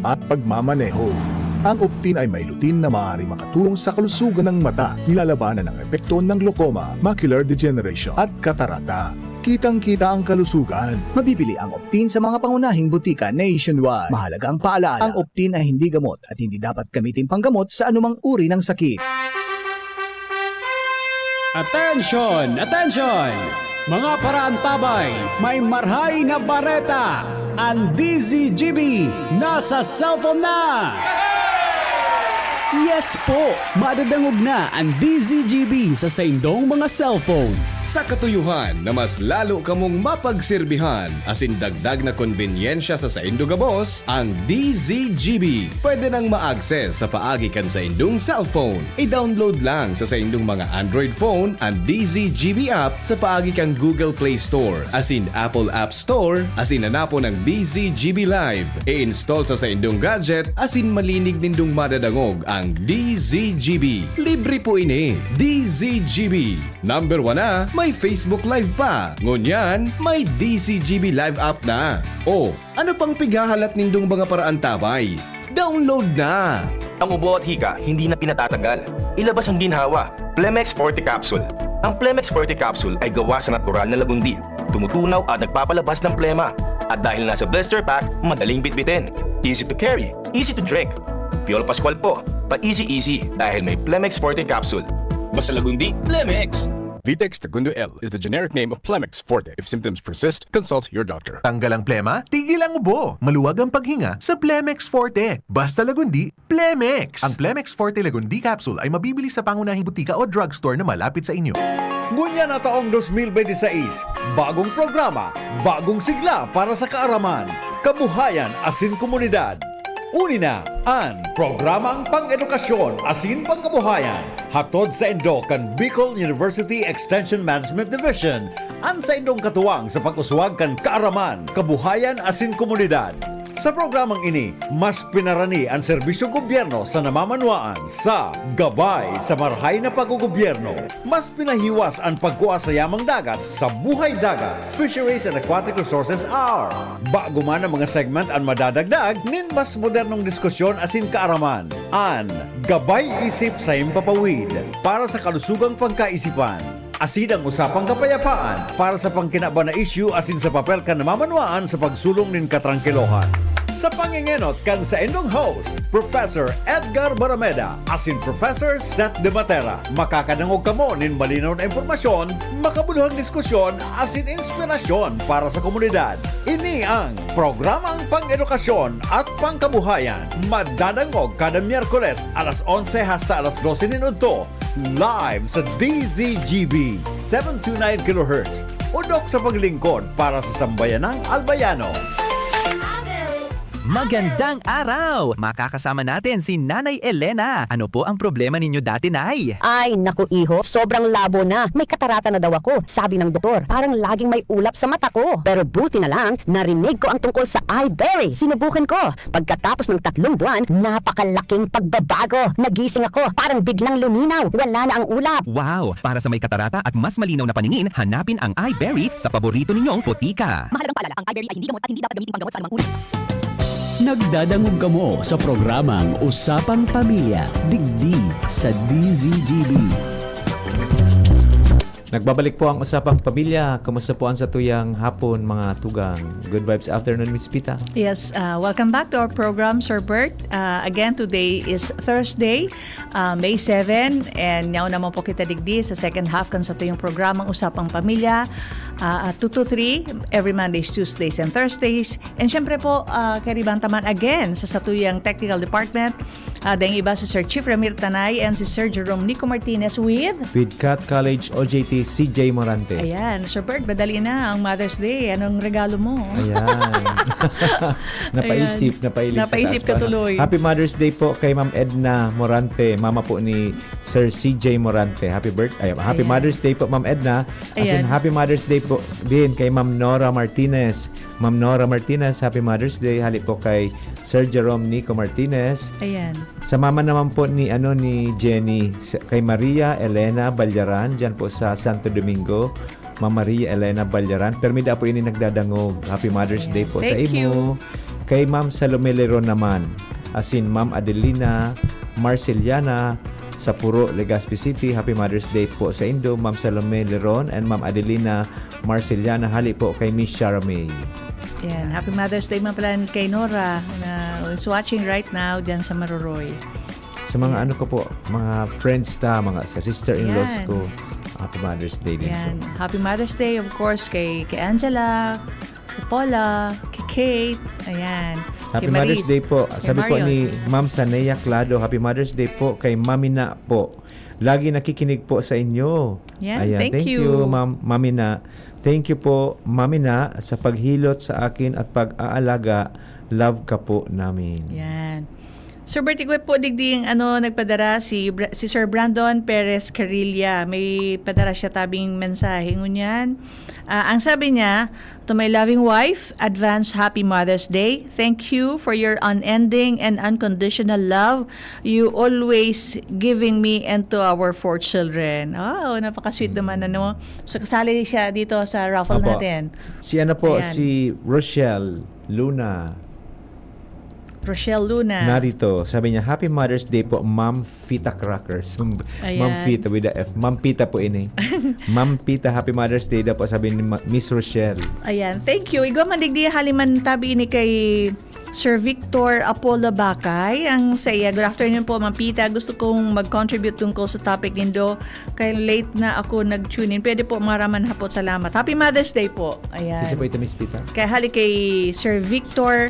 at pagmamaneho. Ang Optin ay may lutein na maaaring makatulong sa kalusugan ng mata, nilalabanan ang epekto ng glaucoma, macular degeneration, at katarata. Kitang-kita ang kalusugan. Mabibili ang Optin sa mga pangunahing butika nationwide. Mahalaga ang paalala, ang Optin ay hindi gamot at hindi dapat gamitin panggamot sa anumang uri ng sakit. Attention! Attention! Mga paraantabay, may marhay na bareta! Ang D Z G B nasa cellphone na! Yes po! Madadangog na ang D Z G B sa saindong mga cellphone. Sa katuyohan na mas lalo kamong mapagserbihan, asin dagdag na konbenyensya sa saindo gabos, ang D Z G B pwede nang ma-access sa paagi kan saindong cellphone. I-download lang sa saindong mga Android phone ang D Z G B app sa paagi kan Google Play Store asin Apple App Store, asin hanapon ang D Z G B Live. I-install sa saindong gadget asin malinig nindong madadangog ang D Z G B. Libre po ini. D Z G B. Number one na, may Facebook Live pa. Ngunyan, may D Z G B Live app na. O, ano pang pighahalat nindong mga paraantabay? Download na! Ang ubo at hika, hindi na pinatatagal. Ilabas ang ginhawa. Plemex Forte Capsule. Ang Plemex Forte Capsule ay gawa sa natural na lagundi. Tumutunaw at nagpapalabas ng plema. At dahil nasa blister pack, madaling bitbitin. Easy to carry, easy to drink. Piolo Pascual po, pa-easy-easy dahil may Plemex Forte Capsule. Basta lagundi, Plemex! Vitex Segundo L is the generic name of Plemex Forte. If symptoms persist, consult your doctor. Tanggal ang plema, tigil ang ubo. Maluwag ang paghinga sa Plemex Forte. Basta lagundi, Plemex! Ang Plemex Forte Lagundi Capsule ay mabibili sa pangunahing butika o drugstore na malapit sa inyo. Ngunyan na taong dos mil benti sais, bagong programa, bagong sigla para sa kaaraman, kabuhayan asin komunidad. Uni na an Programang Pang-edukasyon asin Pangkabuhayan, hatod saindo kan Bicol University Extension Management Division, an saindong katuwang sa pag-uswag kan kaaraman, kabuhayan asin komunidad. Sa programang ini, mas pinarani an serbisyong gobyerno sa namamanwaan sa Gabay sa Marahay na Paggogobyerno. Mas pinahiwas an pagkua sa yamang dagat sa Buhay Dagat, Fisheries and Aquatic Resources Hour. Bago man ang mga segment an madadagdag nin mas modernong diskusyon asin kaaraman. An Gabay Isip sa Himpapawid para sa kalusugang pagkaisipan. Asin ang usapang kapayapaan para sa pangkinaban na isyu asin sa papel kan namamanwaan sa pagsulong nin katrangkilohan. Sa pangengenot kan saindong host, Professor Edgar Barameda asin Professor Seth De Matera, makakadangog kamo nin malinaw na impormasyon, makabuluhang diskusyon asin inspirasyon para sa komunidad. Ini ang Programang Pang-edukasyon at Pangkabuhayan, madadangog kada Miyerkules alas onse hasta alas dose nin udto, live sa D Z G B, seven two nine kilohertz, udok sa paglingkod para sa sambayanang Albayano. Magandang araw! Makakasama natin si Nanay Elena. Ano po ang problema ninyo dati, Nay? Ay, naku, iho, sobrang labo na. May katarata na daw ako, sabi ng doktor. Parang laging may ulap sa mata ko. Pero buti na lang, narinig ko ang tungkol sa Iberry. Sinubukan ko. Pagkatapos ng tatlong buwan, napakalaking pagbabago. Nagising ako, parang biglang luminaw. Wala na ang ulap. Wow! Para sa may katarata at mas malinaw na paningin, hanapin ang Iberry sa paborito ninyong botika. Mahalagang paalala, ang Iberry ay hindi gamot at hindi dapat gamitin panggamot sa anumang uri. Nagdadangog kamo sa programang Usapang Pamilya, digdi sa D Z G B. Nagbabalik po ang Usapang Pamilya. Kumusta po ang satuyang hapon, mga tugang? Good vibes afternoon, Miss Pita. Yes, uh, welcome back to our program, Sir Bert. Uh, again, today is Thursday, uh, May seven, and ngayon naman po kita digdi sa second half kan satuyang programang Usapang Pamilya, uh, two to three, every Mondays, Tuesdays, and Thursdays. And syempre po, uh, kariban taman again sa satuyang technical department, uh, dayong iba si Sir Chief Ramir Tanay and si Sir Jerome Nico Martinez with With Cat College O J T, C J Morante. Ayan. Sir Bert, madali na ang Mother's Day. Anong regalo mo? Ayan. Napaisip, Ayan. napaisip sa Napaisip taas ka pa, no? tuloy. Happy Mother's Day po kay Ma'am Edna Morante, mama po ni Sir C J Morante. Happy birth-, ay, happy Ayan. Mother's Day po, Ma'am Edna. As in, Ayan. happy Mother's Day po din kay Ma'am Nora Martinez. Ma'am Nora Martinez, happy Mother's Day. Hali po kay Sir Jerome Nico Martinez. Ayan. Sa mama naman po ni, ano, ni Jenny, sa, kay Maria Elena Balyaran, dyan po sa Santo Domingo. Ma'am Maria Elena Balyaran, permi da po ini nagdadangog. Happy Mother's Ayan. Day po sa Thank imo. you. Kay Ma'am Salome Leron naman, asin Ma'am Adelina Marceliana, sa Puro, Legazpi City. Happy Mother's Day po sa indo, Ma'am Salome Leron and Ma'am Adelina Marceliana. Hali po kay Miss Charmaine. Ayan. Happy Mother's Day man pala kay Nora na is watching right now dyan sa Maroroy. Sa mga Ayan. ano ko po, mga friends ta, mga sa sister-in-laws Ayan. ko, happy Mother's Day din Ayan. po. Happy Mother's Day, of course, kay, kay Angela, kay Paula, kay Kate. Ayan. Happy Kay Mother's Maris, Day po. kay Sabi po Marion. ni Ma'am Sanea Clado, "Happy Mother's Day po kay Mami Na po. Lagi nakikinig po sa inyo." Yan, Ayan, thank thank you. you, Ma'am, Mami Na. Thank you po, Mami Na, sa paghilot sa akin at pag-aalaga. Love ka po namin. Yan. Sir Bert, igwa po digdi ang ano, nagpadara si Bra-, si Sir Brandon Perez Carilla. May padara siya tabing mensahe. Ngunyan, ah, ang sabi niya, "To my loving wife, advance Happy Mother's Day. Thank you for your unending and unconditional love you always giving me and to our four children." Oh, napaka-sweet naman, Mm. ano. So, kasali siya dito sa raffle Apo. natin. Si ano po, Ayan. si Rochelle Luna. Rochelle Luna. Narito, sabi niya, "Happy Mother's Day po, Ma'am Fita Crackers." Ma'am Ayan. Fita with a F. Ma'am Pita po ini. Ma'am Pita, happy Mother's Day daw po, sabi ni Ma-, Miss Rochelle. Ayan. Thank you. Igwa man digdi haliman tabi ini kay Sir Victor Apollo Bakay. Ang sa iya, "Good afternoon po, Ma'am Pita. Gusto kong mag-contribute tungkol sa topic nindo. Kaya late na ako nag-tune in. Pwede po, maraming hapot salamat. Happy Mother's Day po." Ayan. Sisi po ito, Miss Pita? Kaya hali kay Sir Victor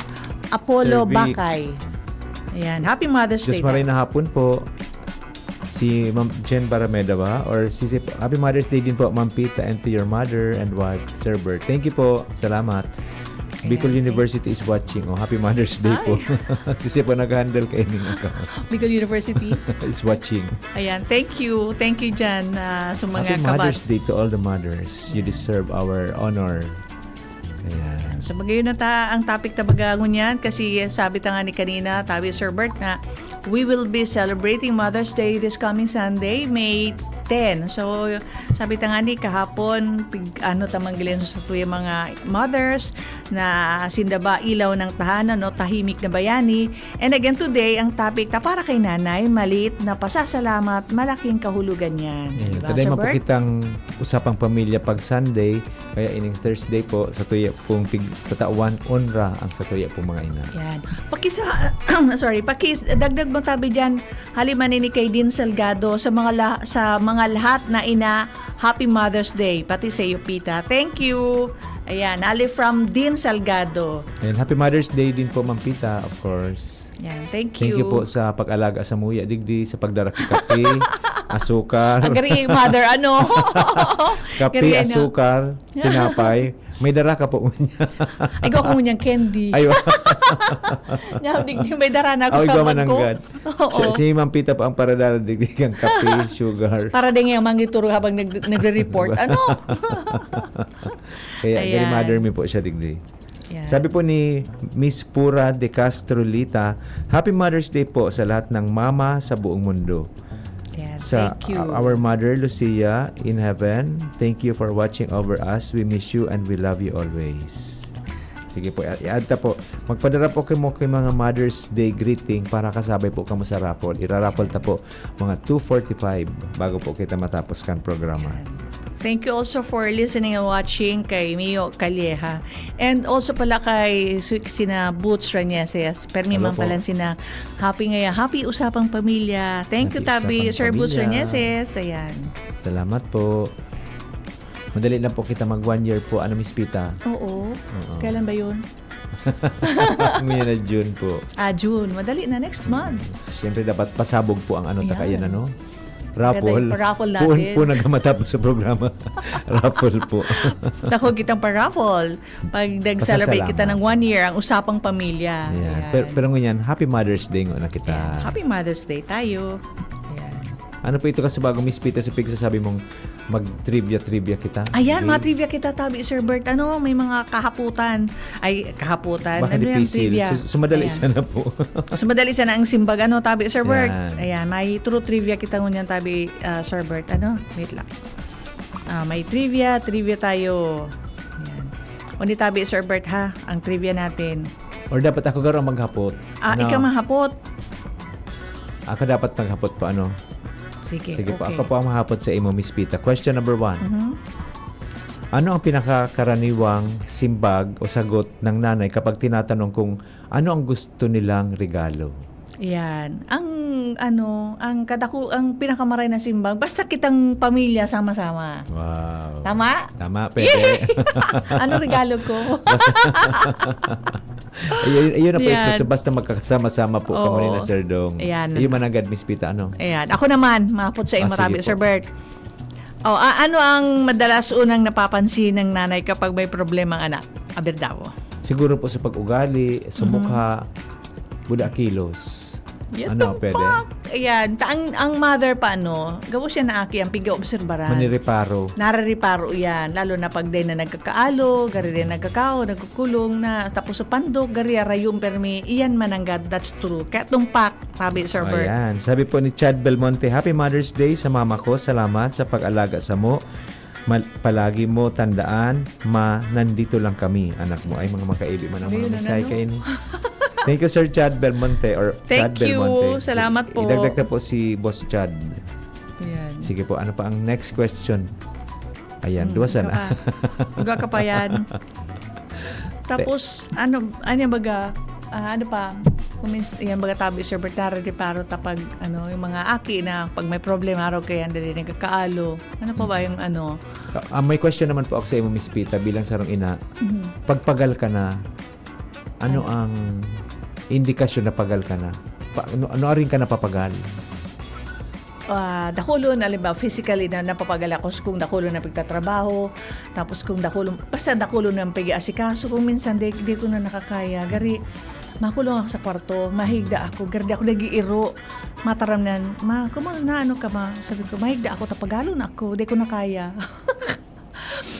Apollo Sir Vic. Bakay. Ayan. Happy Mother's Diyos Day maray po. na hapon po. Si Ma'am Jen Barameda ba? Or si, si, happy Mother's Day din po, Ma'am Pita, and to your mother and wife, Sir Bert. Thank you po. Salamat. Ayan, Bicol thank University is watching. Oh, happy Mother's Day po. Ay. Sisi po nag-handle kayo ng account. Bicol University. Is watching. Ayan, thank you. Thank you dyan, ah, sa mga Happy Mother's kabats. Day to all the mothers. You Ayan. deserve our honor. Ayan. So, magayon na ta ang topic ta baga ngunyan kasi sabi ta nga ni kanina, tabi Sir Bert na we will be celebrating Mother's Day this coming Sunday, May ten. So, sabi ta nga ni kahapon, pig-, ano, ta manggilinso sa tuya mga mothers na sinda ba ilaw ng tahanan, no? Tahimik na bayani. And again, today, ang topic ta para kay nanay, maliit na pasasalamat, malaking kahulugan yan. Ayan. Di ba, Today, Sir Bert? mapukitang usapang pamilya pag Sunday, kaya ining Thursday po, sa tuya pong pig-, tatawan, onra ang sa tuya pong mga ina. Yan. Pakisa-, sorry, pakis-, dagdag mo tabi dyan, haliman ini kay Dean Salgado, sa mga la-, sa mga lahat na ina, Happy Mother's Day, pati sa iyo, Pita. Thank you. Ayan, ali from Dean Salgado. Ayan, Happy Mother's Day din po, Ma'am Pita, of course. Yan, thank Thank you you. po sa pag-alaga sa muya digdi, sa pagdara ki kape. Asukar. Ang gari, mother, ano? Kape, gari, ano? Asukar, tinapay. May dara ka po niya. Ay, ko ako ngunyan candy. Ay, wa- Nya, di, di may dara na ako Ay, sa gaman bag ko. Ang gad. Oo. Siya, si Ma'am Pita po ang paradara, digdi kang kape, sugar. Para din nga, mangituro habang nag-, nagre-report. Ano? Kaya, gari Ayan. Mother mi po siya, digdi. Yan. Sabi po ni Miss Pura de Castro Lita, "Happy Mother's Day po sa lahat ng mama sa buong mundo." Yan. Sa Thank you. Our mother, Lucia, in heaven, thank you for watching over us. We miss you and we love you always. Sige po, i-, i-add ta po. Magpadara po kayo mo kay mga Mother's Day greeting para kasabay po kamo sa raffle. Iraraffle ta po mga two forty-five bago po kita matapos kan programa. Yan. Thank you also for listening and watching kay Mio Calleja. And also pala kay Sweet sina Boots Rañeses. Permi Hello man po. Pala sina Happy ngaya. Happy Usapang Pamilya. Thank you, Happy Tabi, Usapang Sir Boots Pamilya. Rañeses. Ayan. Salamat po. Madali lang po kita mag one year po. Ano, Miss Pita? Oo. Oo. Kailan ba yun? Ngayon na June po. Ah, June. Madali na, next month. Siyempre, dapat pasabog po ang ano, taka Ayan. Yan, ano? Raffle. Pwede, pa-raffle Puon natin. Po nagkamatapos sa programa. Raffle po. Dako kitang pa-raffle. Pag nag-celebrate Pasasalamat. Kita ng one year, ang usapang pamilya. Ayan. Ayan. Pero, pero ngunyan, Happy Mother's Day nga na kita. Ayan. Happy Mother's Day tayo. Ayan. Ano po ito kasi bago, Miss Pita, sa pigsasabi mong mag-trivia-trivia kita? Ayan, Hindi. Mga trivia kita, tabi, Sir Bert. Ano, may mga kahaputan. Ay, kahaputan. Baka Ano yung dipisil. Trivia? Sus-, sumadali Ayan. Sana po. Sumadali sana ang simbag, ano, tabi, Sir Bert. Yan. Ayan, may true trivia kita ngunyan, tabi, ah, Sir Bert. Ano? Wait lang. Ah, may trivia, trivia tayo. Ayan. O ni tabi, Sir Bert, ha? Ang trivia natin. Or dapat ako garo ang maghapot? Ah, Ano? Ikaw mahapot. Ako dapat maghapot pa, ano? Sige, Sige po, okay. Ako po ang mahapot sa imo, Miss Pita. Question number one. Mhm. Ano ang pinakakaraniwang simbag o sagot ng nanay kapag tinatanong kung ano ang gusto nilang regalo? Yan. Ang, ano, ang kadako-, ang pinakamaray na simbag, basta kitang pamilya sama-sama. Wow. Tama? Tama, pwede. Yay! Ano regalo ko? Basta Ayun, ayun na po Yan. Ito. So, basta magkakasama-sama po Oo. Kamo ni na Sir Dong. Ayan. Ayun, managad, Miss Pita, ano? Ayan. Ako naman, mahapot sa imo, Ah, sige tabi, po. Sir Bert. Oh, a-, ano ang madalas unang napapansin ng nanay kapag may problema ang anak? Aber daw. Siguro po sa pag-ugali, sa Mhm. mukha, buda kilos. Yan Ano, tong pwede? pak. Ayan. Ta-, ang, ang mother pa, ano, gabo siya na aki, ang piga-obserbaran. Manireparo. Narareparo yan. Lalo na pag day na nagkakaalo, gari day nagkakao, nagkukulong na, tapos sa pandok, gari arayong permi, iyan mananggad, that's true. Kaya tong pak, sabi, Sir Bert. Ayan. Sabi po ni Chad Belmonte, "Happy Mother's Day sa mama ko. Salamat sa pag-alaga sa mo. Mal-, palagi mo tandaan, ma, nandito lang kami." Anak mo ay mga makaibi man ang mga Ayun, mensahe ano? Kayo ni. Thank you, Sir Chad Belmonte or Thank Chad you. Belmonte. Salamat po. Idagdag na po si Boss Chad. Ayan. Sige po, ano pa ang next question? Ayan, Hmm, duwa sana. Ka pa. Duwa ka pa yan. Tapos, ano, ano yung baga, ah, ano pa, kung mins-, yan baga tabi, Sir Bert, narareparo ta pag, ano, yung mga aki na pag may problema, araw kaya dali nagkakaalo. Ano pa ba Mm. yung ano? Ah, may question naman po ako sa imo, Miss Pita, bilang sarong ina. Mhm. Pagpagal ka na, ano Ano? Ang indikasyon na pagal ka na? Pa-, ano, ano aring ka napapagal? Ah, dakulon, halimbawa, physically na napapagal ako kung dakulon na pagtatrabaho, tapos kung dakulon, basta dakulon na ang pag-aasikaso, kung minsan di, di ko na nakakaya, gari, makulong ako sa kwarto, mahigda ako, gari di ako nag-iiro, mataram na, "Ma, kung na ano ka, ma?" Sabi ko, "Mahigda ako, tapagalon ako, di ko na kaya."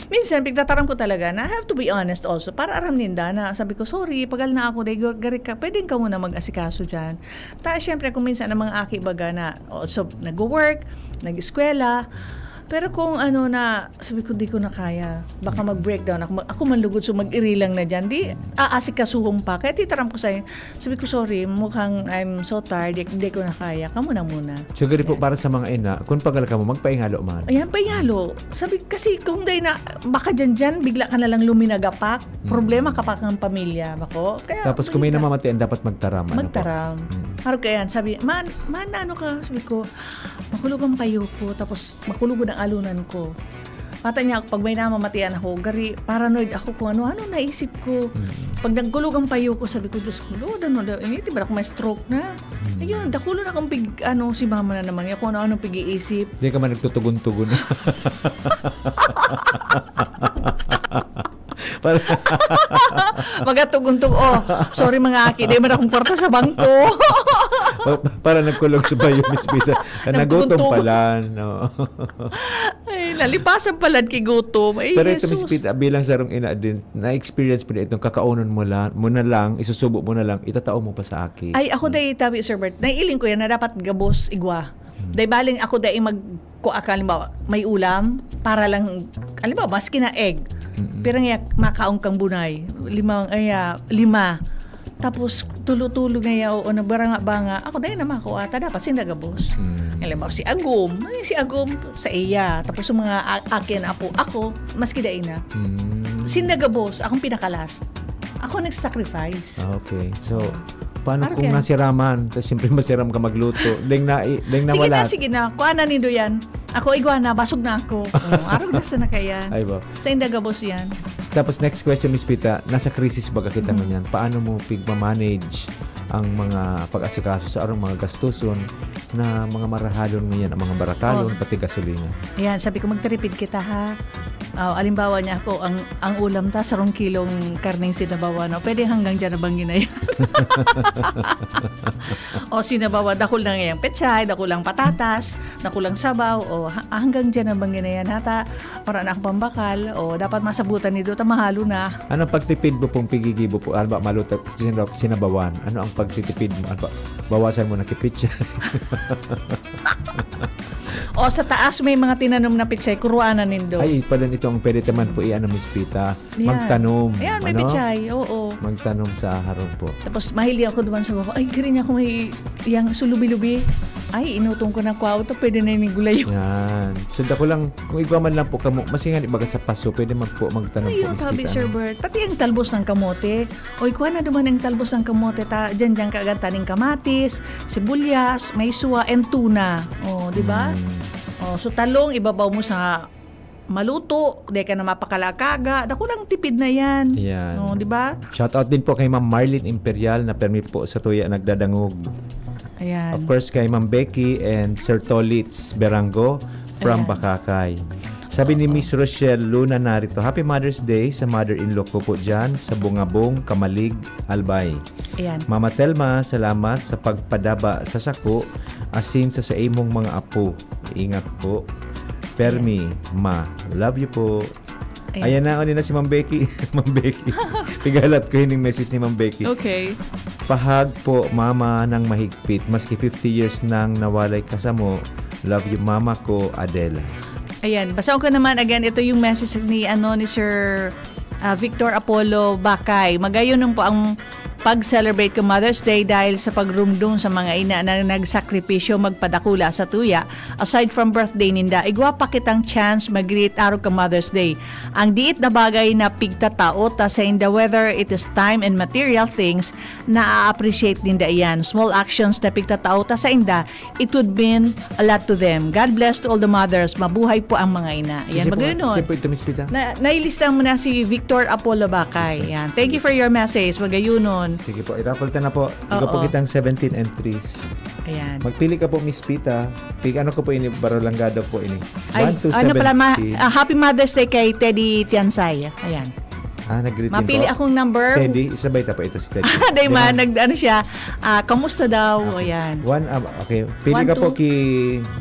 Minsan, pigtataram ko talaga na I have to be honest also. Para aram ninda na sabi ko, "Sorry, pagal na ako, dai, gari ka, pwedeng ka muna mag-asikaso dyan." Ta, syempre, kung minsan ang mga aki baga na also nagwo-work, nag-eskwela, pero kung ano na, sabi ko, "Di ko na kaya, baka mag-breakdown ako, mag-, ako man lugod, so mag-iri lang na dyan, di aasikasuhon pa." Kaya titaram ko sa'yo, sabi ko, "Sorry, mukhang I'm so tired, di, di ko na kaya, kamo na muna." So, gari po, Yan. Para sa mga ina, kung pagal ka mo, magpaingalo man. Ayan, paingalo. Sabi, kasi kung dai na, baka dyan-dyan, bigla ka na lang luminagapak. Mm. Problema ka pa kang pamilya, bako. Kaya, Tapos kung may mahigda. Namamatian, dapat magtaram, ano po? Magtaram. Mm. Harap ka yan, sabi, "Man, man, ano ka?" Sabi ko, "Makulog ang payo ko, tapos makulog ang alunan ko." Pata niya, pag may namamatian ako, gari, paranoid ako kung ano-ano naisip ko. Mm. Pag nagkulog ang payo ko, sabi ko, "Diyos ko, Lord, ano daw ini? Di ba ako may stroke na?" Mm. Ayun, dakulo na akong pig-, ano, si mama na naman niya, kung ano-ano pag-iisip. Di ka man nagtutugon-tugon. Para Magatugon-tug-, "Oh, sorry mga aki, di man akong kwarta sa bangko." Para nagkulog sa bayo, Miss Pita. Nagutom Nagtugon-tugon. pala, no? Ay, nalipasan pala ki gutom. Ay, Pero ito, Miss Jesus. Pita, bilang sarong ina din, na-experience mo na itong kakaunon mo lang, mo na lang, isusubo mo na lang, itatao mo pa sa aki. Ay, ako dai tabi, Sir Bert. Naiiling ko yan na dapat gabos igwa. Hmm. Dai baling ako dai mag-, ko, ah, halimbawa, may ulam, para lang, halimbawa, maski na egg. Mm-mm. Pero nga, makaon kang bunay. Limang, ay, ah, lima. Tapos, tulo-tulo nga ya, oo, nagbaranga-banga. Ako, dai na mako ata, dapat sinda gabos. Mm. Halimbawa, si Agom, ay, si Agom, sa iya. Tapos, yung mga a-, akin, apo, ako, maski dai na. Mm. Sinda gabos, akong pinaka-last. Ako nag-sacrifice. Ah, okay. So, paano Parang kung kaya nasiraman? Tapos, siyempre, masiram ka magluto. Deng na, deng Sige na, nawala. sige na. Kuha na nindo yan. Ako, igwa na. Basog na ako. Oh, arog na sa na kaya. Ay, ba? Sa inda gabos yan. Tapos, next question, Miss Pita. Nasa krisis ba ka kita Mhm. ngunyan? Paano mo pigmamanage ang mga pag-asikaso sa arong mga gastuson na mga marahalon ngunyan, ang mga barakalon, Oh. pati gasolina? Ayan, sabi ko, "Magtiripid kita, ha?" Oh, alimbawa niya ako, ang, ang ulam ta, sarong kilong karneng sinabawan, no? Pwede hanggang dyan na bang ginaya? O sinabawan, dakul na ngayang pechay, dakul ang patatas, dakul ang sabaw, o ha-, hanggang dyan na bang ginaya nata? Para na akong pambakal, o dapat masabutan ni Dota, mahalo na. Anong pagtipid mo pong pigigibo po? Ano ba, maluto, sinabawan? Ano ang pagtitipid mo? Ano ba, bawasan mo na kipitsa? O, sa taas may mga tinanom na pechay, kuruan na nindo. Ay, pala nito ang pwede naman po, i-ano, Miss Pita. Yan. Magtanom, Ayan, may ano? pechay, oo. Magtanom sa harong po. Tapos, mahilig ako duman sa bako. Ay, kiri niya ako may yang sulubi-lubi. Ay, inutong ko ng kwaw to, pwede na yung gulay. Yan. So, dako lang, kung igwa man lang po kamo, masingan ibaga sa paso, pwede man po magtanom Ayun, po, Miss sabi, Pita, Sir ano? Bert. Pati ang talbos ng kamote. Oy, kuha na duman ang talbos ng kamote. Ta, dyan, dyan kaagad taning kamatis, sibuyas, may suwa, and tuna. Oh, di ba? Mm. Oh, so talong, ibabaw mo sa maluto, di ka na mapakalakaga. Dako lang tipid na yan. Yan. Oh, di ba? Shout out din po kay Ma'am Marlene Imperial na permi po sa tuya nagdadangog. Ayan. Of course, kay Ma'am Becky and Sir Tolits Berango from Ayan. Bakakay. Sabi ni Oo. Miss Rochelle Luna Narito, "Happy Mother's Day sa mother-in-law ko po dyan sa Bungabong, Camalig, Albay. Ayan. Mama Telma, salamat sa pagpadaba sa sako, asin sa saimong mga apo. Ingat po. Permi, Ayan. Ma. Love you po." Ayan. Ayan na, ano na si Ma'am Becky. Ma'am Becky. Pigalat ko yun yung message ni Ma'am Becky. Okay. "Pahag po, mama, ng mahigpit, maski fifty years nang nawalay ka samo. Love you, mama ko, Adela." Ayan, basahin ko naman again, ito yung message ni, ano, ni Sir, ah, Victor Apollo Bakay. "Magayon po ang pag-celebrate ko Mother's Day dahil sa pagrumdom sa mga ina na nagsakripisyo magpadakula sa tuya. Aside from birthday ninda, igwa pa kitang chance mag-greet arog ka Mother's Day. Ang diit na bagay na pigtatao ta sa inda, whether it is time and material things, na-appreciate ninda iyan. Small actions na pigtatao ta sa inda, it would mean a lot to them. God bless to all the mothers. Mabuhay po ang mga ina." Ayan, Sino po, magayon nun. sino po ito, Miss Pita? Na, nailista mo na si Victor Apollo Bakay. Victor. Yan. Thank you for your message. Magayunon. Sige po, i-raffle ta na po. Ikaw po Oo. kitang seventeen entries. Ayan. Magpili ka po, Miss Pita. Pig, ano ko po ini? Baro Langgado po ini. Ay, One to ano pala, ma-, seventeen. ah, Happy Mother's Day kay Teddy Tiansay. Ayan. Ah, nag-greeting Mapili po. akong number. Teddy, isabay ta po ito si Teddy. Di Di ba, ba? nag-, ano siya, ah, kamusta daw? Okay. Ayan. One, ah, okay. Pili One ka po to ki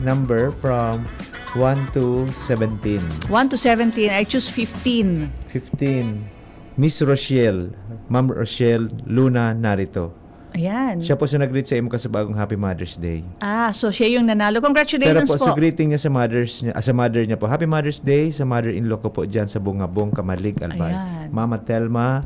number from one to seventeen. One to seventeen, I choose fifteen. Fifteen. Miss Rochelle, Ma'am Rochelle Luna Narito. Ayan. Siya po sa nag-greet sa imo kasabagong Happy Mother's Day. Ah, so siya yung nanalo. Congratulations Pero po, po. sa greeting niya sa mothers niya, ah, sa mother niya po, "Happy Mother's Day sa mother-in-law ko po dyan sa Bungabong, Camalig, Albay. Ayan. Mama Telma,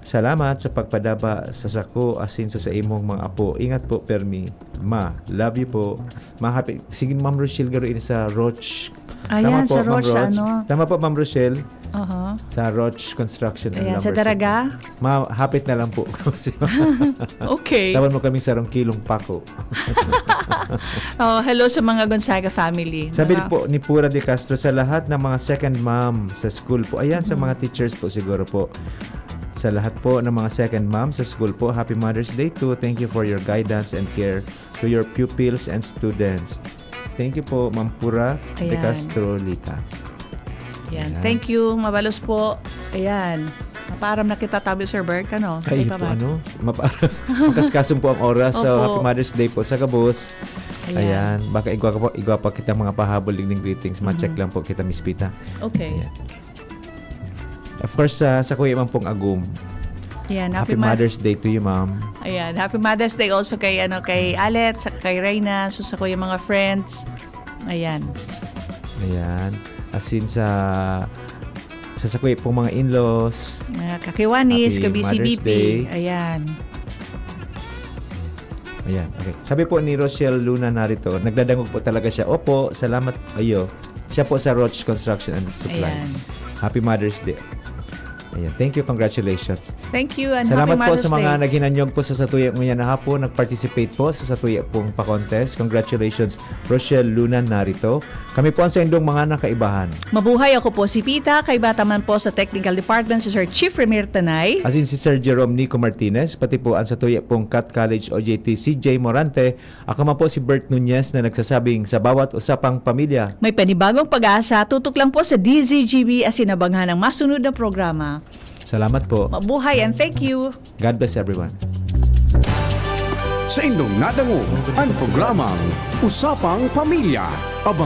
salamat sa pagpadaba sa sako asin sa, sa imong mga apo. Ingat po, permi. Ma, love you po." Ma, happy, sige, Ma'am Rochelle, garo ini sa Roch Ayan, Tama po, sa Ma'am Roche, sa Roche. ano? Tama po, Ma'am Rochelle. Aha. Sa Roche Construction and Ayan, sa Lumber Supply. Daraga? Ma, hapit na lang po. Okay. Tawan mo kaming sarong kilong pako. Oh, hello sa mga Gonzaga family. Sabi Mga- po ni Pura de Castro, sa lahat ng mga second mom sa school po. Ayan, sa Mhm. mga teachers po siguro po. Sa lahat po ng mga second mom sa school po, Happy Mother's Day too. Thank you for your guidance and care to your pupils and students. Thank you po, Ma'am Pura de Ayan. Castro Lita. Yan. Ayan. Thank you. Mabalos po. Ayan. Maparam na kita tabi, Sir Bert. Ano? Ay, May pa po, ba? Ano? Mapa- Makaskasong po ang oras. So, Opo. Happy Mother's Day po sa gabos. Ayan. Ayan. Baka igwa, ka po, igwa pa kita mga pahabol ning greetings. Ma-check Mhm. lang po kita, Miss Pita. Okay. Ayan. Of course, sa, sa kuya man pong Agum. Ayan. Happy, Ma- Mother's Day to you, ma'am. Ayan. Happy Mother's Day also kay, ano, kay Alet, sa kay Reyna, so sa kuya mga friends. Ayan. Ayan. As in sa sa, sa kuya pong mga in-laws. Mga kakiwanis, Happy ka-B C B P. Mother's Day. Ayan. Ayan. Okay. Sabi po ni Rochelle Luna narito, nagdadangog po talaga siya. Opo, salamat. Ayo. Siya po sa Roche Construction and Supply. Ayan. Happy Mother's Day. Ayan. Thank you. Congratulations. Thank you and Salamat happy po Mother's sa mga Day. naghinanyog po sa satuya ngayong hapon, nag-participate po sa satuya pong pa-contest. Congratulations, Rochelle Luna narito. Kami po ang saindong mga nakaibahan. Mabuhay, ako po si Pita. Kaiba ta man po sa Technical Department si Sir Chief Remir Tanay. As in si Sir Jerome Nico Martinez, pati po ang satuya pong Cat College O J T C J Morante. Ako man po si Bert Nunez na nagsasabing sa bawat usapang pamilya. May panibagong pag-asa, tutok lang po sa D Z G B asin abangan ang masunod na programa. Salamat po. Mabuhay and thank you. God bless everyone. Saindong nadangog ang programang Usapang Pamilya. Abang